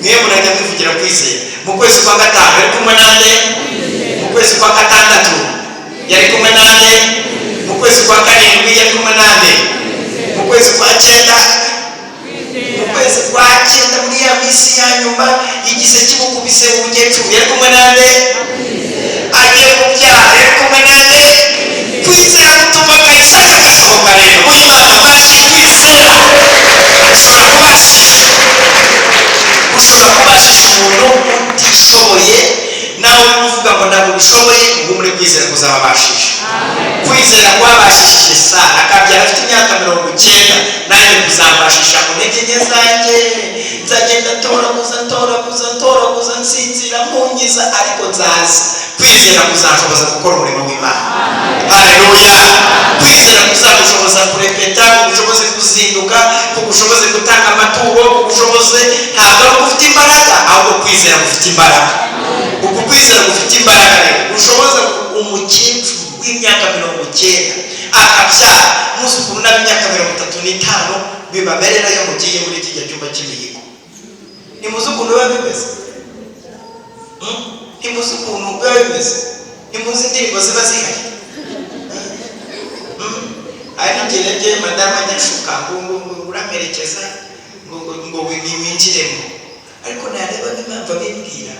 Mwe murajya mwivugira kwizera. Mu kwezi kwa gatanu yari kumwe nande? Mu kwezi kwa gatandatu yari kumwe nande? Mu kwezi kwa karindwi yari kumwe nande? Mu kwezi kwa cyenda, mu kwezi kwa minsi ya nyuma, igise kimukubise umukecuru, yari kumwe nande? Agiye kubyara, yari kumwe nande? Kwizera gutuma Isaka gasohoka. Rero Imana amashyi. Kwizera ushobora kubashisha, ushobora kubashisha umuntu utishoboye. Nawe uvuga ngo ntabwo ubishoboye, ubwo muri kwizera kuzababashisha. Kwizera kwabashishije Sara akabyara afite imyaka 90. Nanjye kuzambashisha mu ntege nke zanjye. Nzagenda ntoraguza, ntoraguza, ntoraguza, nsinzira, mpungiza, ariko nzaza. Kwizera kuzanshoboza gukora umurimo w'Imana. Haleluya! Kwizera kuzagushoboza kurepeta, kugushoboze kuzinduka, kugushoboze gutanga amaturo, kugushoboze. Ntabwo ari uko ufite imbaraga, ahubwo kwizera gufite imbaraga. Uku kwizera gufite imbaraga rero ushoboza umukecuru w'imyaka 90 akabyara. Muzi ukuntu n'ab'imyaka 35 bibamerera iyo mugiye muri kijya cyumba cy'imihigo? Ntimuzi ukuntu biba bimeze? Ntimuzi ukuntu biba bimeze? Ntimuzi indirimbo ziba zihari? Hari n'igihe njye madamu ajya anshuka ngo uramerekeza, ngo winjiremo, ariko nareba n'impamvu abimbwira,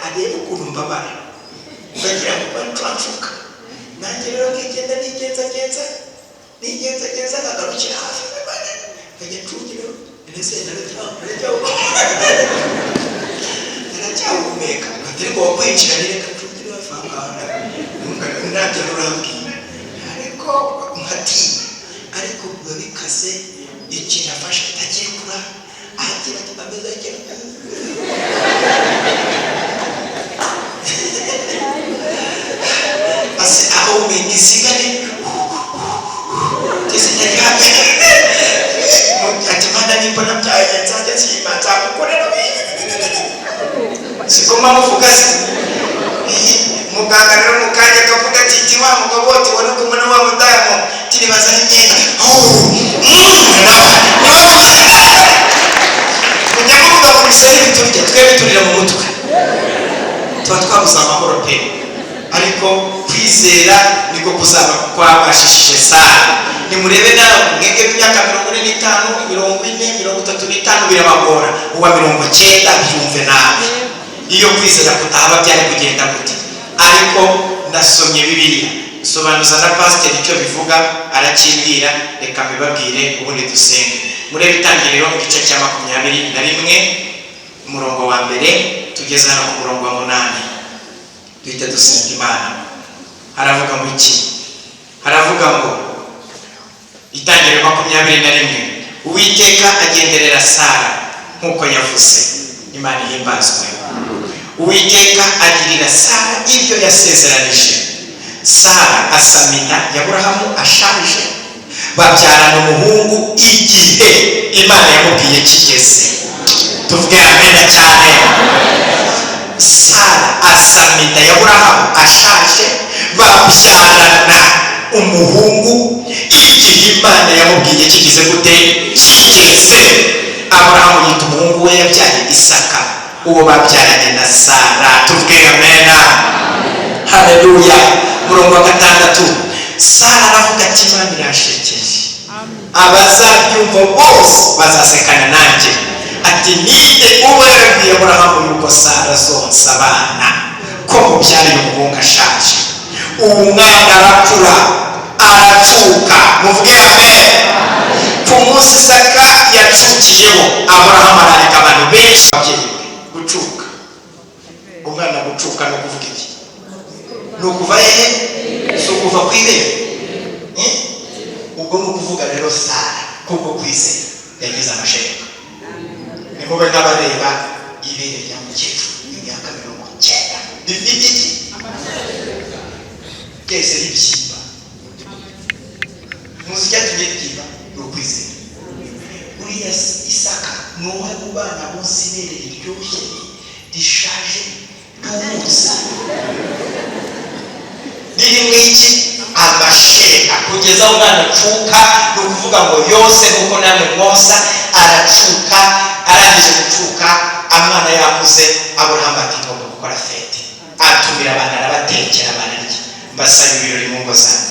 areba ukuntu mbabara, bagira ngo banshuka. Nanjye rero nkigenda, nigenzagenza, nigenzagenza, nkagarukira hafi, nkajya ncungira, ndetse naracyahumeka, ariko wakwinjira, reka ncungire hafi aho ngaho, ntabyo urambwira, ariko nkatinya. Ariko biba bikaze, ikintu afashe atagiye kura, agira ati ameze agira ase ahumeka isigane ndetse ati: "Mana, nimba nabyaye nzajya nshima, nzagukorera." Siko mpamuvuga se? Muganga rero mu kanya akavuga ati ti wa mugabo ati wari kumwe na wa mudamu tiribaza n'imyenda nawe. Mujya muvuga ngo bisari biturya, twe biturira mu mutwe, tuba twabuze amahoro pe. Ariko kwizera niko kuzaba kwabashishije Sara. Nimurebe nawe mwebwe b'imyaka 45, 40, 35 birabagora, uwa 90 byumve nabi. Iyo kwizera kutahaba byari kugenda gute? Ariko nasomye Bibiliya, sobanuza na pasiteri icyo bivuga, arakimbwira. Reka mbibabwire, ubundi dusenge. Murebe Itangiriro igice cya 21, umurongo wa mbere tugeze hano ku murongo wa 8, duhita dusenga Imana. Haravuga ngo iki? Haravuga ngo, Itangiriro 21: "Uwiteka agenderera Sara nk'uko yavuze." Imana ihimbazwe. "Uwiteka agirira Sara ibyo yasezeranije. Sara asama inda ya Aburahamu ashaje, babyarana umuhungu igihe Imana yamubwiye kigeze." Tuvuge amena cyane. Sara asama inda ya Aburahamu ashaje, babyarana umuhungu igihe Imana yamubwiye kigeze. Gute? Kigeze. Aburahamu yita umuhungu we yabyaye Isaka, uwo babyaranye na Sara. Tuvuge amena. Haleluya! Murongo wa 6, Sara aravuga ati: "Imana irashekeje, abazabyumva bose bazasekana nanjye." Ati: "Ninde uba yarabwiye Aburahamu yuko Sara azonsa abana, ko mubyariye umuhungu ashaje?" Uwo mwana arakura, aracuka. Muvuge amen. Ku munsi Isaka yacukiyeho, Aburahamu ararika abantu benshi. Ababyeyi be, gucuka, umwana gucuka ni ukuvuga iki? Ni ukuva hehe? Si ukuva ku ibere? Eh? Ubwo ni ukuvuga rero Sara kubwo kwizera yagize amashereka. Nimube nk'abareba ibere rya mukecuru imyaka 90 rifite iki? Ryahise ribyimba. Muzi icyatumye ribyimba? Ni ukwizera. Uriya Isaka ni umwe mu bana munsi ibere riryoshye, rishaje, ryumutse, ririmo iki? Amashereka. Kugeza aho umwana acuka, ni ukuvuga ngo yose nk'uko namwe mwonsa, aracuka. Arangije gucuka, amwana yakuze, Aburahamu ati: "Ngomba gukora fête." Atumira abantu, arabatekera, bararya. Mbasaba ibirori mu ngo zanyu.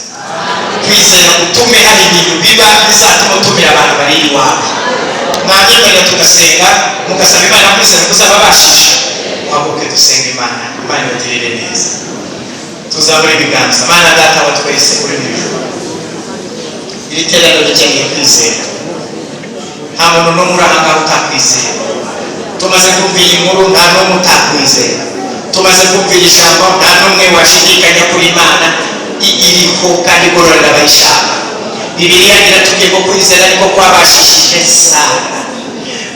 Kwizera gutume hari ibintu biba bizatuma utumira abantu bari iwawe. Mwanyemerera tugasenga, mugasaba Imana kwizera kuzababashisha. Muhaguruke dusenge Imana, Imana ibagirire neza. Tuzamure ibiganza. Mana Data wa twese uri mu ijuru, iri teraniro rikeneye kwizera. Nta muntu n'umwe uri aha ngaha utakwizera. Tumaze kumva iyi nkuru, nta n'umwe utakwizera. Tumaze kumva iri jambo, nta n'umwe washidikanya kuri Imana iriho kandi igororera abayishaka. Bibiliya iratubwiye ko kwizera ariko kwabashishije Sara,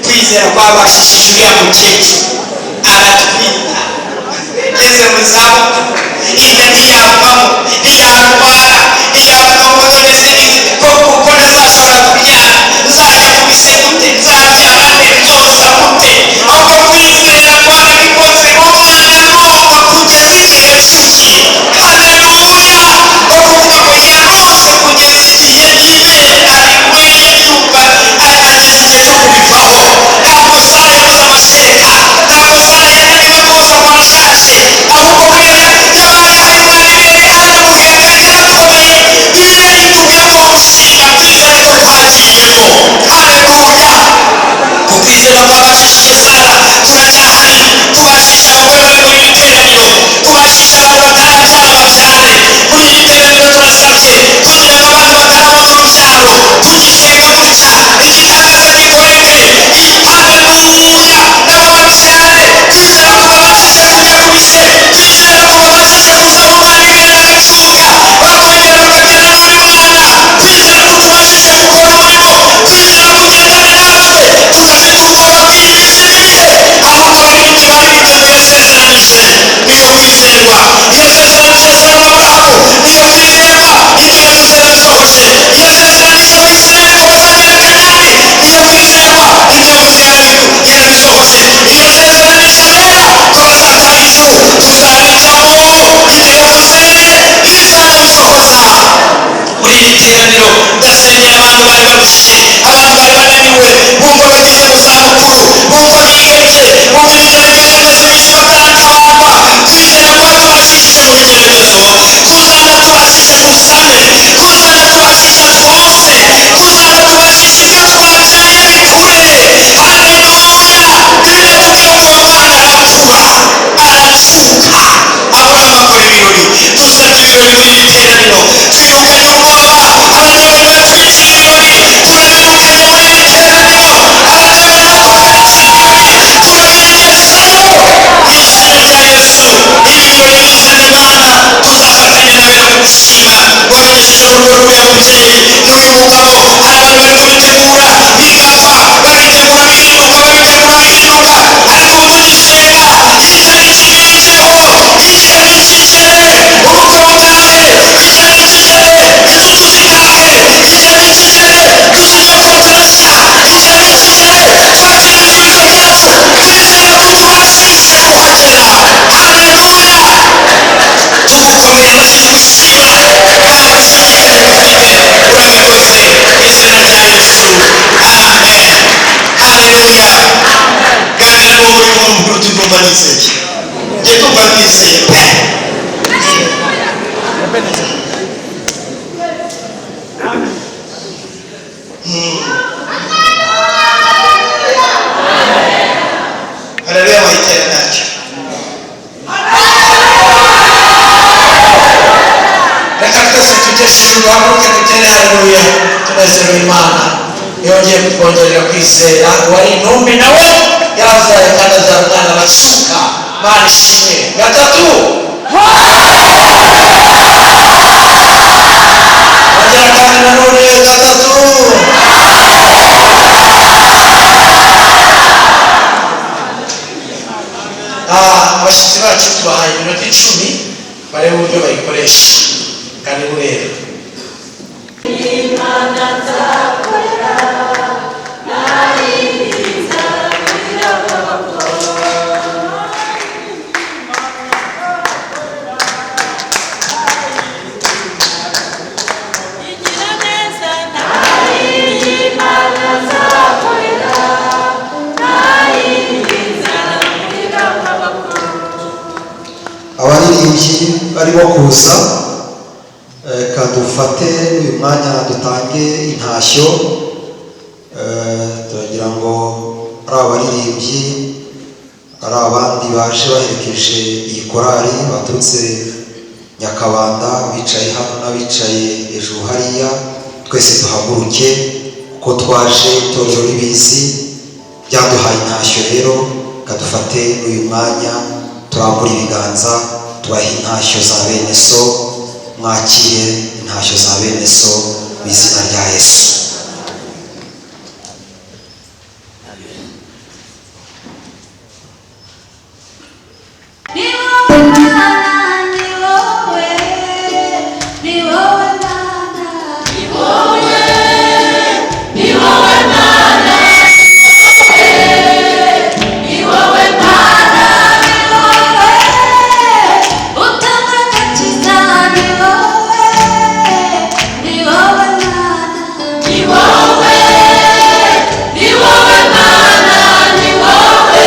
kwizera kwabashishije uriya mukecuru aratwita ageze mu zabukuru, inda ntiyavamo, ntiyarwara, ntiyavuga ngo none se ko kuko ntazashobora kubyara, nzajya mu bise gute, nzabyara nte, nzoza gute? Ahubwo kwizera kwarabikoze, umwana aronka kugeza igihe yacukiye. Haleluya! Ukuvuga ngo yaronse kugeza igihe ibere arinyweye, yumva ageze igihe cyo kubivaho. Ntabwo Sara yabuze amashereka, ntabwo Sara yananiwe koza ngo arashaje, ahubwo buriya yabaye umwana ibere, aramubwira kandi yarakomeye. Bibiliya itubwira ko umushinga kwizera ko twagiyemo. Haleluya! Kukwizera kwabashishije Sara, turacyahari. Tubashisha abagore bari muri iri teraniro, tubashisha abantu batarabyara babyare muri iri teraniro. Turasabye kugira ngo abantu batarabona urubyaro, tugisenga gutya, igitangaza gikoreke. Haleluya! Nabo babyare. Kwizera kubabashije kujya ku bise, kwizera kubabashije gusaba umwana ibere agacuka, bakongera bakabyara n'undi mwana, kwizera kutubashije gukora umurimo, kwizera kugendana natwe tudafite ubwoba bw'iyi minsi mibi, ahubwo abaririmbyi baririmbye ngo yasezeranije niyo kwizerwa, yasezeranije Sara na Aburahamu niyo kwizerwa, ibyo yavuze yarabisohoje, yasezeranije Abayisiraheli ko bazagera Kanani niyo kwizerwa, ibyo yavuze yarabisohoje, yasezeranije abera ko bazataha ijuru, tuzarijyamo, ibyo yavuze izabisohoza. Muri iri teraniro ndasengera abantu bari barushye, abantu bari bananiwe, bumva bageze mu zabukuru, bumva bihebye, bumva ibigeragezo bimaze iminsi bataratabarwa. Kwizera kwatubashishije mu bigeragezo kuzanatubashisha dusame, kuzanatubashisha twose, kuzanatubashisha ibyo twabyaye bikure. Haleluya! Bibiliya itubwira ngo uwo mwana arakura, aracuka, Aburahamu akora ibirori. Dusabye ibirori muri iri teraniro. Twirukanye ubwoba, abadayimoni batwiciye ibirori turabirukanye muri iri teraniro, abadayimoni batuhagarikira ibirori turabigezayo mu izina rya Yesu. Ibi birori bizane, Mana, tuzafatanya n'abera kugushima wabigejeje mu rugo rw'uriya mubyeyi n'uyu mugabo. Hari abantu bari kubitegura bigapfa, babitegura bihinduka, babitegura bihinduka, ariko ubu tugisenga, iyi tariki nigeho, iyi tariki igere, ubukwe butahe, iyi tariki igere, inzu tuzitahe, iyi tariki igere, tuzajya nshya, iyi tariki igere, twakira ibisubizo byacu. Kwizera kutubashishe kuhagera. Haleluya! Tugukomeye amashyi, tugushima, nta gushidikanya dufite, urabikoze mu izina rya Yesu, amen. Haleluya! Ganira n'uwo muri kumwe, umubwire uti: "Ndumva nizeye, njye ndumva nizeye pe." Haleluya! Wayitera ntacyo. Reka twese tujye hejuru, duhaguruke dutere haleluya, tunezerewe. Imana yongeye kutwongerera kwizera. Uwari intumbi nawe yarabyaye kandi abyara umwana aracuka. Mana ishimwe. Gatatu, ongera kandi nanone gatatu. Abashyitsi bacu tubahaye iminota 10, barebe uburyo bayikoresha. Karibu rero. Imana nzakorera nayindi nzabwira. Igira neza nayindi Imana nzakorera nayindi nzabwira. Abaririmbyi barimo kuza, reka dufate uyu mwanya dutange intashyo. Turagira ngo Abaherekeje iyi korali baturutse Nyakabanda, bicaye hano n'abicaye hejuru hariya, twese duhaguruke kuko twaje itorero ribizi byaduhaye intashyo. Rero kadufate uyu mwanya turambure ibiganza, tubahe intashyo za bene so. Mwakire intashyo za bene so mu izina rya Yesu. Ni wowe Mana, ni wowe, ni wowe Mana, ni wowe, ni wowe Mana, ni wowe Mana, ni wowe utanga agakiza, ni wowe, ni wowe Mana, ni wowe, ni wowe Mana, ni wowe,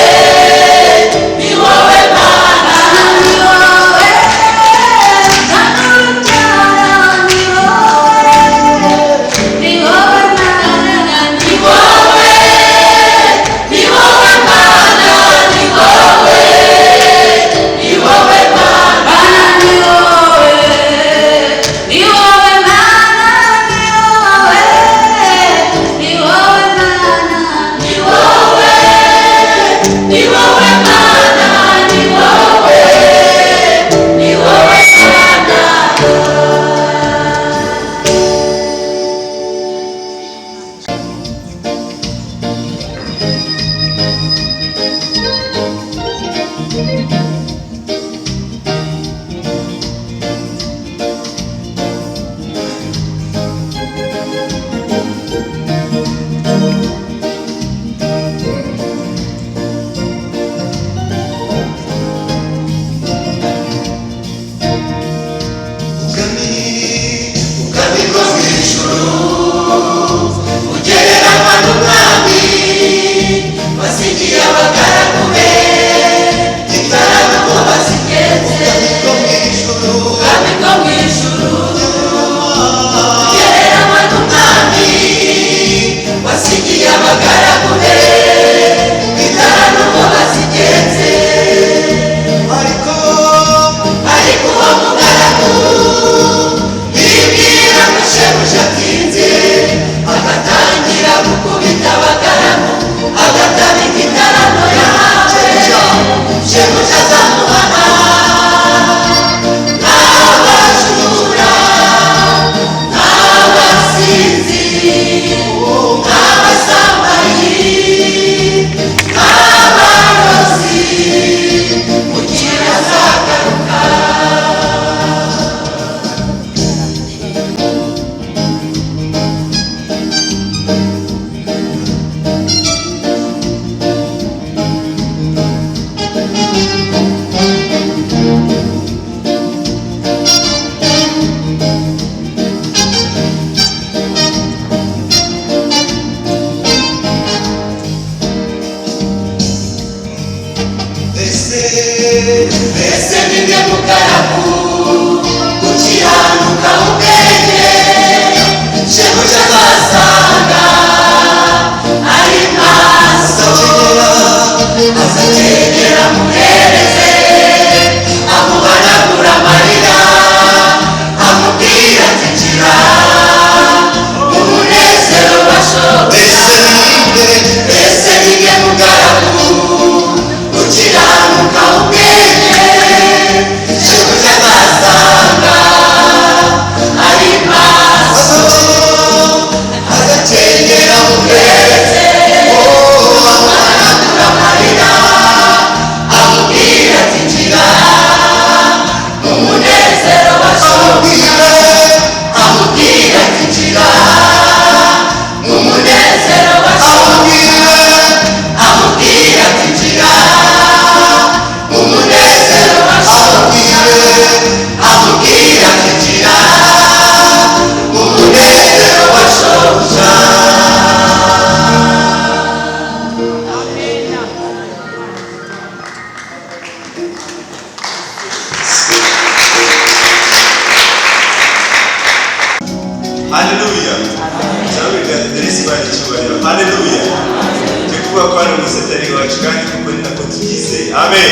ni wowe Mana, ni wowe tanga urubyaro, ni wowe, ni wowe Mana, ni wowe, ni wowe Mana, ni wowe, ni wowe Mana, ni wowe, ni wowe Mana, ni wowe, ni wowe Mana, ni wowe, ni wowe Mana, ni wowe, ni wowe Mana. Ubwami bwo mu ijuru bugereranywa n'umwami wasigiye abagaragu be imbaraga ngo bazigenze. Ubwami bwo mu ijuru, ubwami bwo mu ijuru bugereranywa n'umwami wasigiye abagaragu be imbaraga ngo bazigenze. Ariko ariko uwo mugaragu bibwira ngo shebuja atinze, agatangira gukubita abagaragu, agatabika itarano yahawe. Shebuja azamuhana nk'abajura, nk'abasinzi, nk'abasambanyi, nk'abarozi, mu gihe azagaruka. Mbese mbese ninde mugaragu ukiranuka ubwenge shebuja azasanga ari maso? Azakenyera amuhereze, amuhanagura amarira, amubwira ati ngira umunezero washoboye. Mbese ninde mugaragu ukiranuka ubwenge shebuja azasanga ari maso? Azakenyera amuhereze, amuhanagura amarira, amubwira ati ngira umunezero washoboye. Amubwira ati ngira umunezero washoboye. Amubwira ati ngira umunezero washoboye. Amubwira ati ngira umunezero washoboye. Haleluya. Turabiganiriza Imana icyubahiro. Haleluya. Turi kuvuga ko hano mu atari iwacu kandi kuko ni nako tubyizeye. Amen.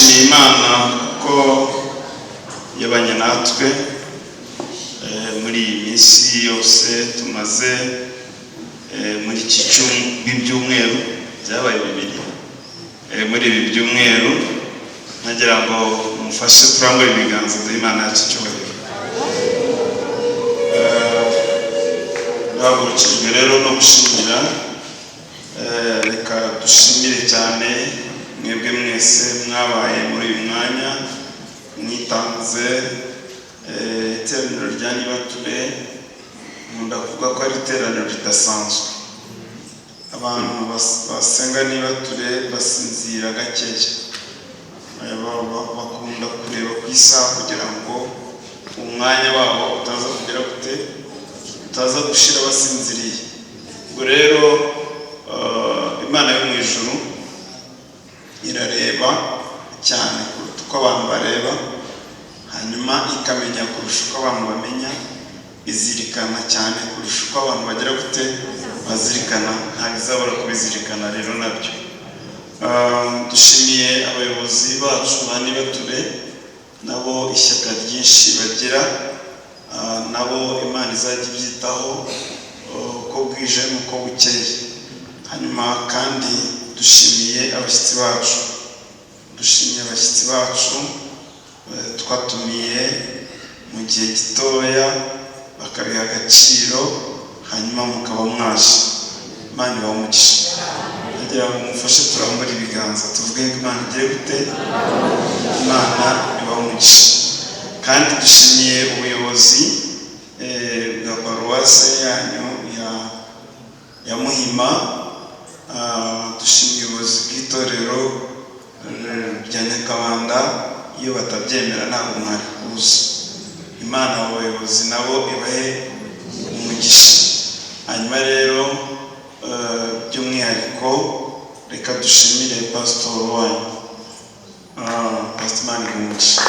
Dushimiye Imana kuko yabanye natwe muri iyi minsi yose tumaze muri iki byumweru byabaye bibiri. Muri ibi byumweru nagira ngo mufashe turambure ibiganza duhe Imana yacu icyubahiro. Duhagurukijwe rero no gushimira, reka dushimire cyane mwebwe mwese mwabaye muri uyu mwanya mwitanze. Iteraniro rya Nibature nkunda kuvuga ko ari iteraniro ridasanzwe. Abantu basenga Nibature basinzira gakeya, bakunda kureba ku isaha kugira ngo umwanya wabo utaza kugera gute, utaza gushira basinziriye. Ubwo rero Imana yo mu ijuru irareba cyane kuruta uko abantu bareba, hanyuma ikamenya kurusha uko abantu bamenya, izirikana cyane kurusha uko abantu bagira gute bazirikana, ntabwo izabura kubizirikana rero nabyo. Dushimiye abayobozi bacu ba Nibature, nabo ishyaka ryinshi bagira, nabo Imana izajya ibyitaho uko bwije n'uko bukeye. Hanyuma kandi dushimiye abashyitsi bacu, dushimiye abashyitsi bacu twatumiye mu gihe gitoya bakabiha agaciro, hanyuma mukaba mwaje. Imana ibahe umugisha. Ndagira ngo mufashe turambure ibiganza tuvuge ngo Imana igire gute, Imana ibahe umugisha. Kandi dushimiye ubuyobozi bwa paruwase yanyu ya Muhima, dushimiye ubuyobozi bw'itorero rya Nyakabanda. Iyo batabyemera ntabwo mwari kuza. Imana abo bayobozi nabo ibahe umugisha. Hanyuma rero by'umwihariko reka dushimire pasitori wanyu, Pastor Manigumugisha.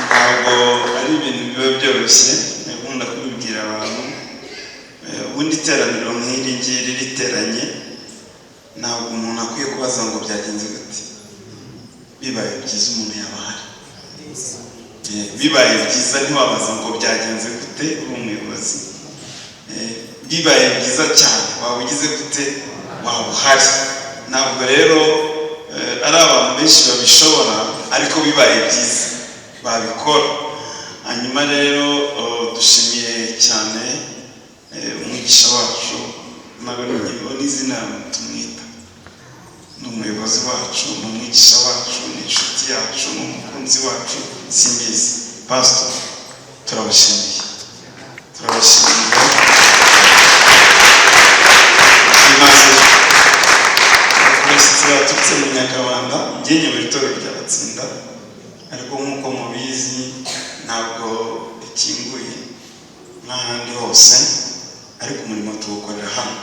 Ntabwo ari ibintu biba byoroshye, nkunda kubibwira abantu. Ubundi iteraniro nk'iri ngiri riteranye ntabwo umuntu akwiye kubaza ngo byagenze gute. Bibaye byiza umuntu yaba ahari. Bibaye byiza ntiwabaza ngo byagenze gute uri umuyobozi. Bibaye byiza cyane waba ugize gute, waba uhari. Ntabwo rero ari abantu benshi babishobora, ariko bibaye byiza babikora. Hanyuma rero dushimiye cyane umwigisha wacu, ntabwo n'izina tumwita, ni umuyobozi wacu, ni umwigisha wacu, ni inshuti yacu, ni umukunzi wacu, simbizi. Pastor, turabashimiye, turabashimiye byimazeyo. Abashyitsi baturutse mu Nyakabanda, njye nyobora itorero rya Batsinda, ariko nk'uko mubizi ntabwo rikinguye nk'ahandi hose, ariko umurimo tuwukorera hano.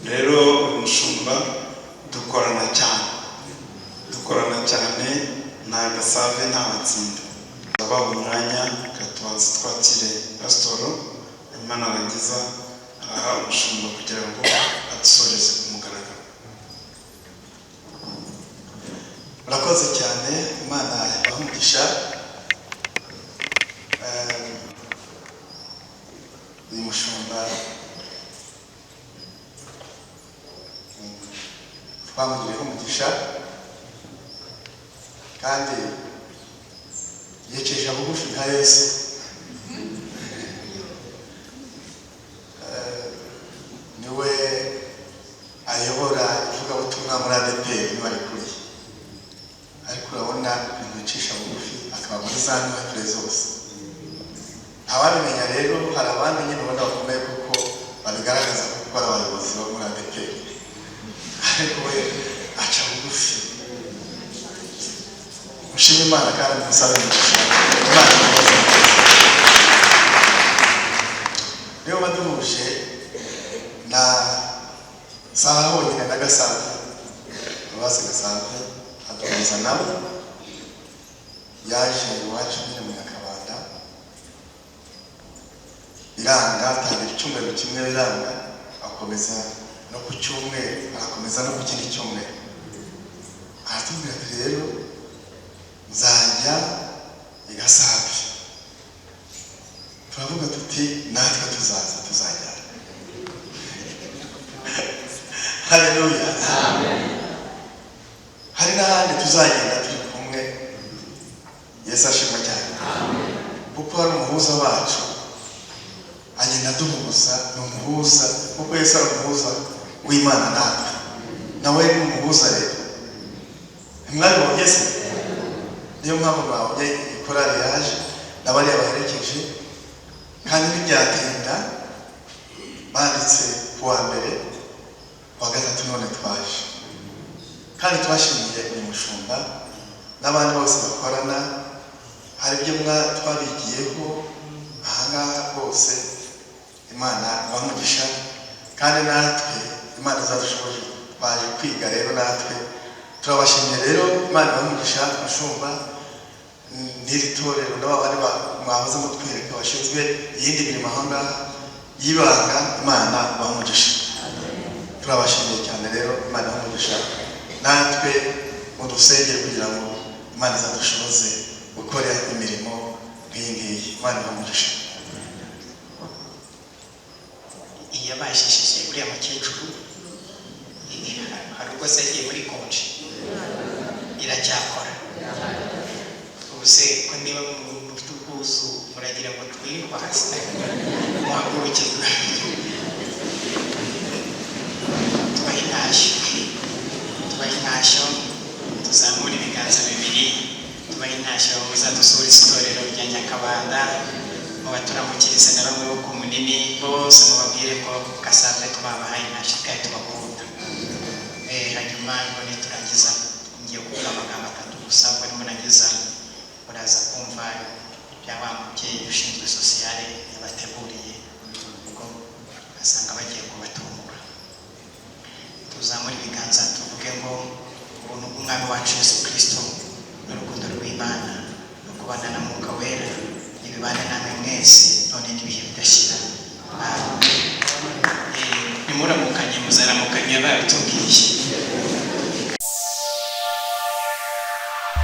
Rero uyu mushumba dukorana cyane, dukorana cyane, nta Gasave nta Batsinda. Turabaha umwanya tubanza twakire pasitoro, hanyuma narangiza araha umushumba kugira ngo adusoreze ku mugaragaro. Murakoze cyane, Imana ibahe umugisha. Uyu mushumba twamugiriyeho umugisha, kandi yicisha bugufi nka Yesu. Niwe ayobora ivugabutumwa muri ADEPR, niwe arikuriye, ariko urabona ukuntu yicisha bugufi akaba muri za ntwari zose. Ntawabimenya rero, hari abandi nyine ubona bakomeye kuko babigaragaza kuko ari abayobozi bo muri ADEPR, ariko we aca bugufi. Mushime Imana kandi musabe umugisha. Imana imubaze neza. Niyo baduhuje na saha honyine na Gasave, Paruwasi Gasave aduhuza nabo, yaje iwacu nyine mu Nyakabanda biranga, atangira icyumweru kimwe biranga, Akomeza no ku cyumweru, arakomeza no ku kindi cyumweru, aratubwira ati rero nzajya i Gasave. Turavuga tuti natwe tuzaza, tuzajyana. Haleluya! Hari n'ahandi tuzagenda turi kumwe. Yesu ashimwe cyane, kuko hari umuhuza wacu, agenda aduhuza, ni umuhuza, kuko Yesu ari umuhuza w'Imana natwe, nawe ni umuhuza. Rero ntimwabibonye se? Niyo mpamvu mwabonye ikorari yaje n'abariya baherekeje, kandi ntibyatinda, banditse ku wa mbere, ku wa gatatu none twaje. Kandi twashimiye uyu mushumba n'abandi bose bakorana. Hari ibyo twabigiyeho ahangaha bose. Imana ibamugisha, kandi natwe Imana izadushoboje twaje kwiga. Rero natwe turabashimiye. Rero Imana ibamugisha, mushumba n'iri torero, n'aba bandi mwahoze mutwereka bashinzwe iyindi mirimo ahangaha y'ibanga. Imana ibamugisha, turabashimiye cyane. Rero Imana ibamugisha, natwe mudusengere kugira ngo Imana izadushoboze gukora imirimo nk'iyi ngiyi. Imana ibamugisha. Yabashishije uriya mukecuru, hari ubwo se yagiye muri konji, iracyakora. Ubu se ko niba mufite ubwuzu, muragira ngo twirwaze? Muhaguruke tubahe intashyo, tubahe intashyo, tuzamure ibiganza bibiri, tubahe intashyo. Muzadusura itorero rya Nyakabanda, mubaturamukirize na bamwe bo ku Munini bose, mubabwire ko Gasanzwe tubabahaye intashyo kandi tubakunda. Hanyuma ngo niturangiza, ngiye kuvuga amagambo atatu gusa. Ubwo nimurangiza muraza kumva ibya wa mubyeyi ushinzwe sociale yabateguriye, ubwo asanga bagiye kubatungura. Tuzamure ibiganza tuvuge ngo ubuntu bw'Umwami wacu Yesu Kristo n'urukundo rw'Imana no kubana na Mwuka Wera nibibane namwe mwese none n'ibihe bidashira. Amen. Nimuramukanye, muzaramukanye babitubwiye.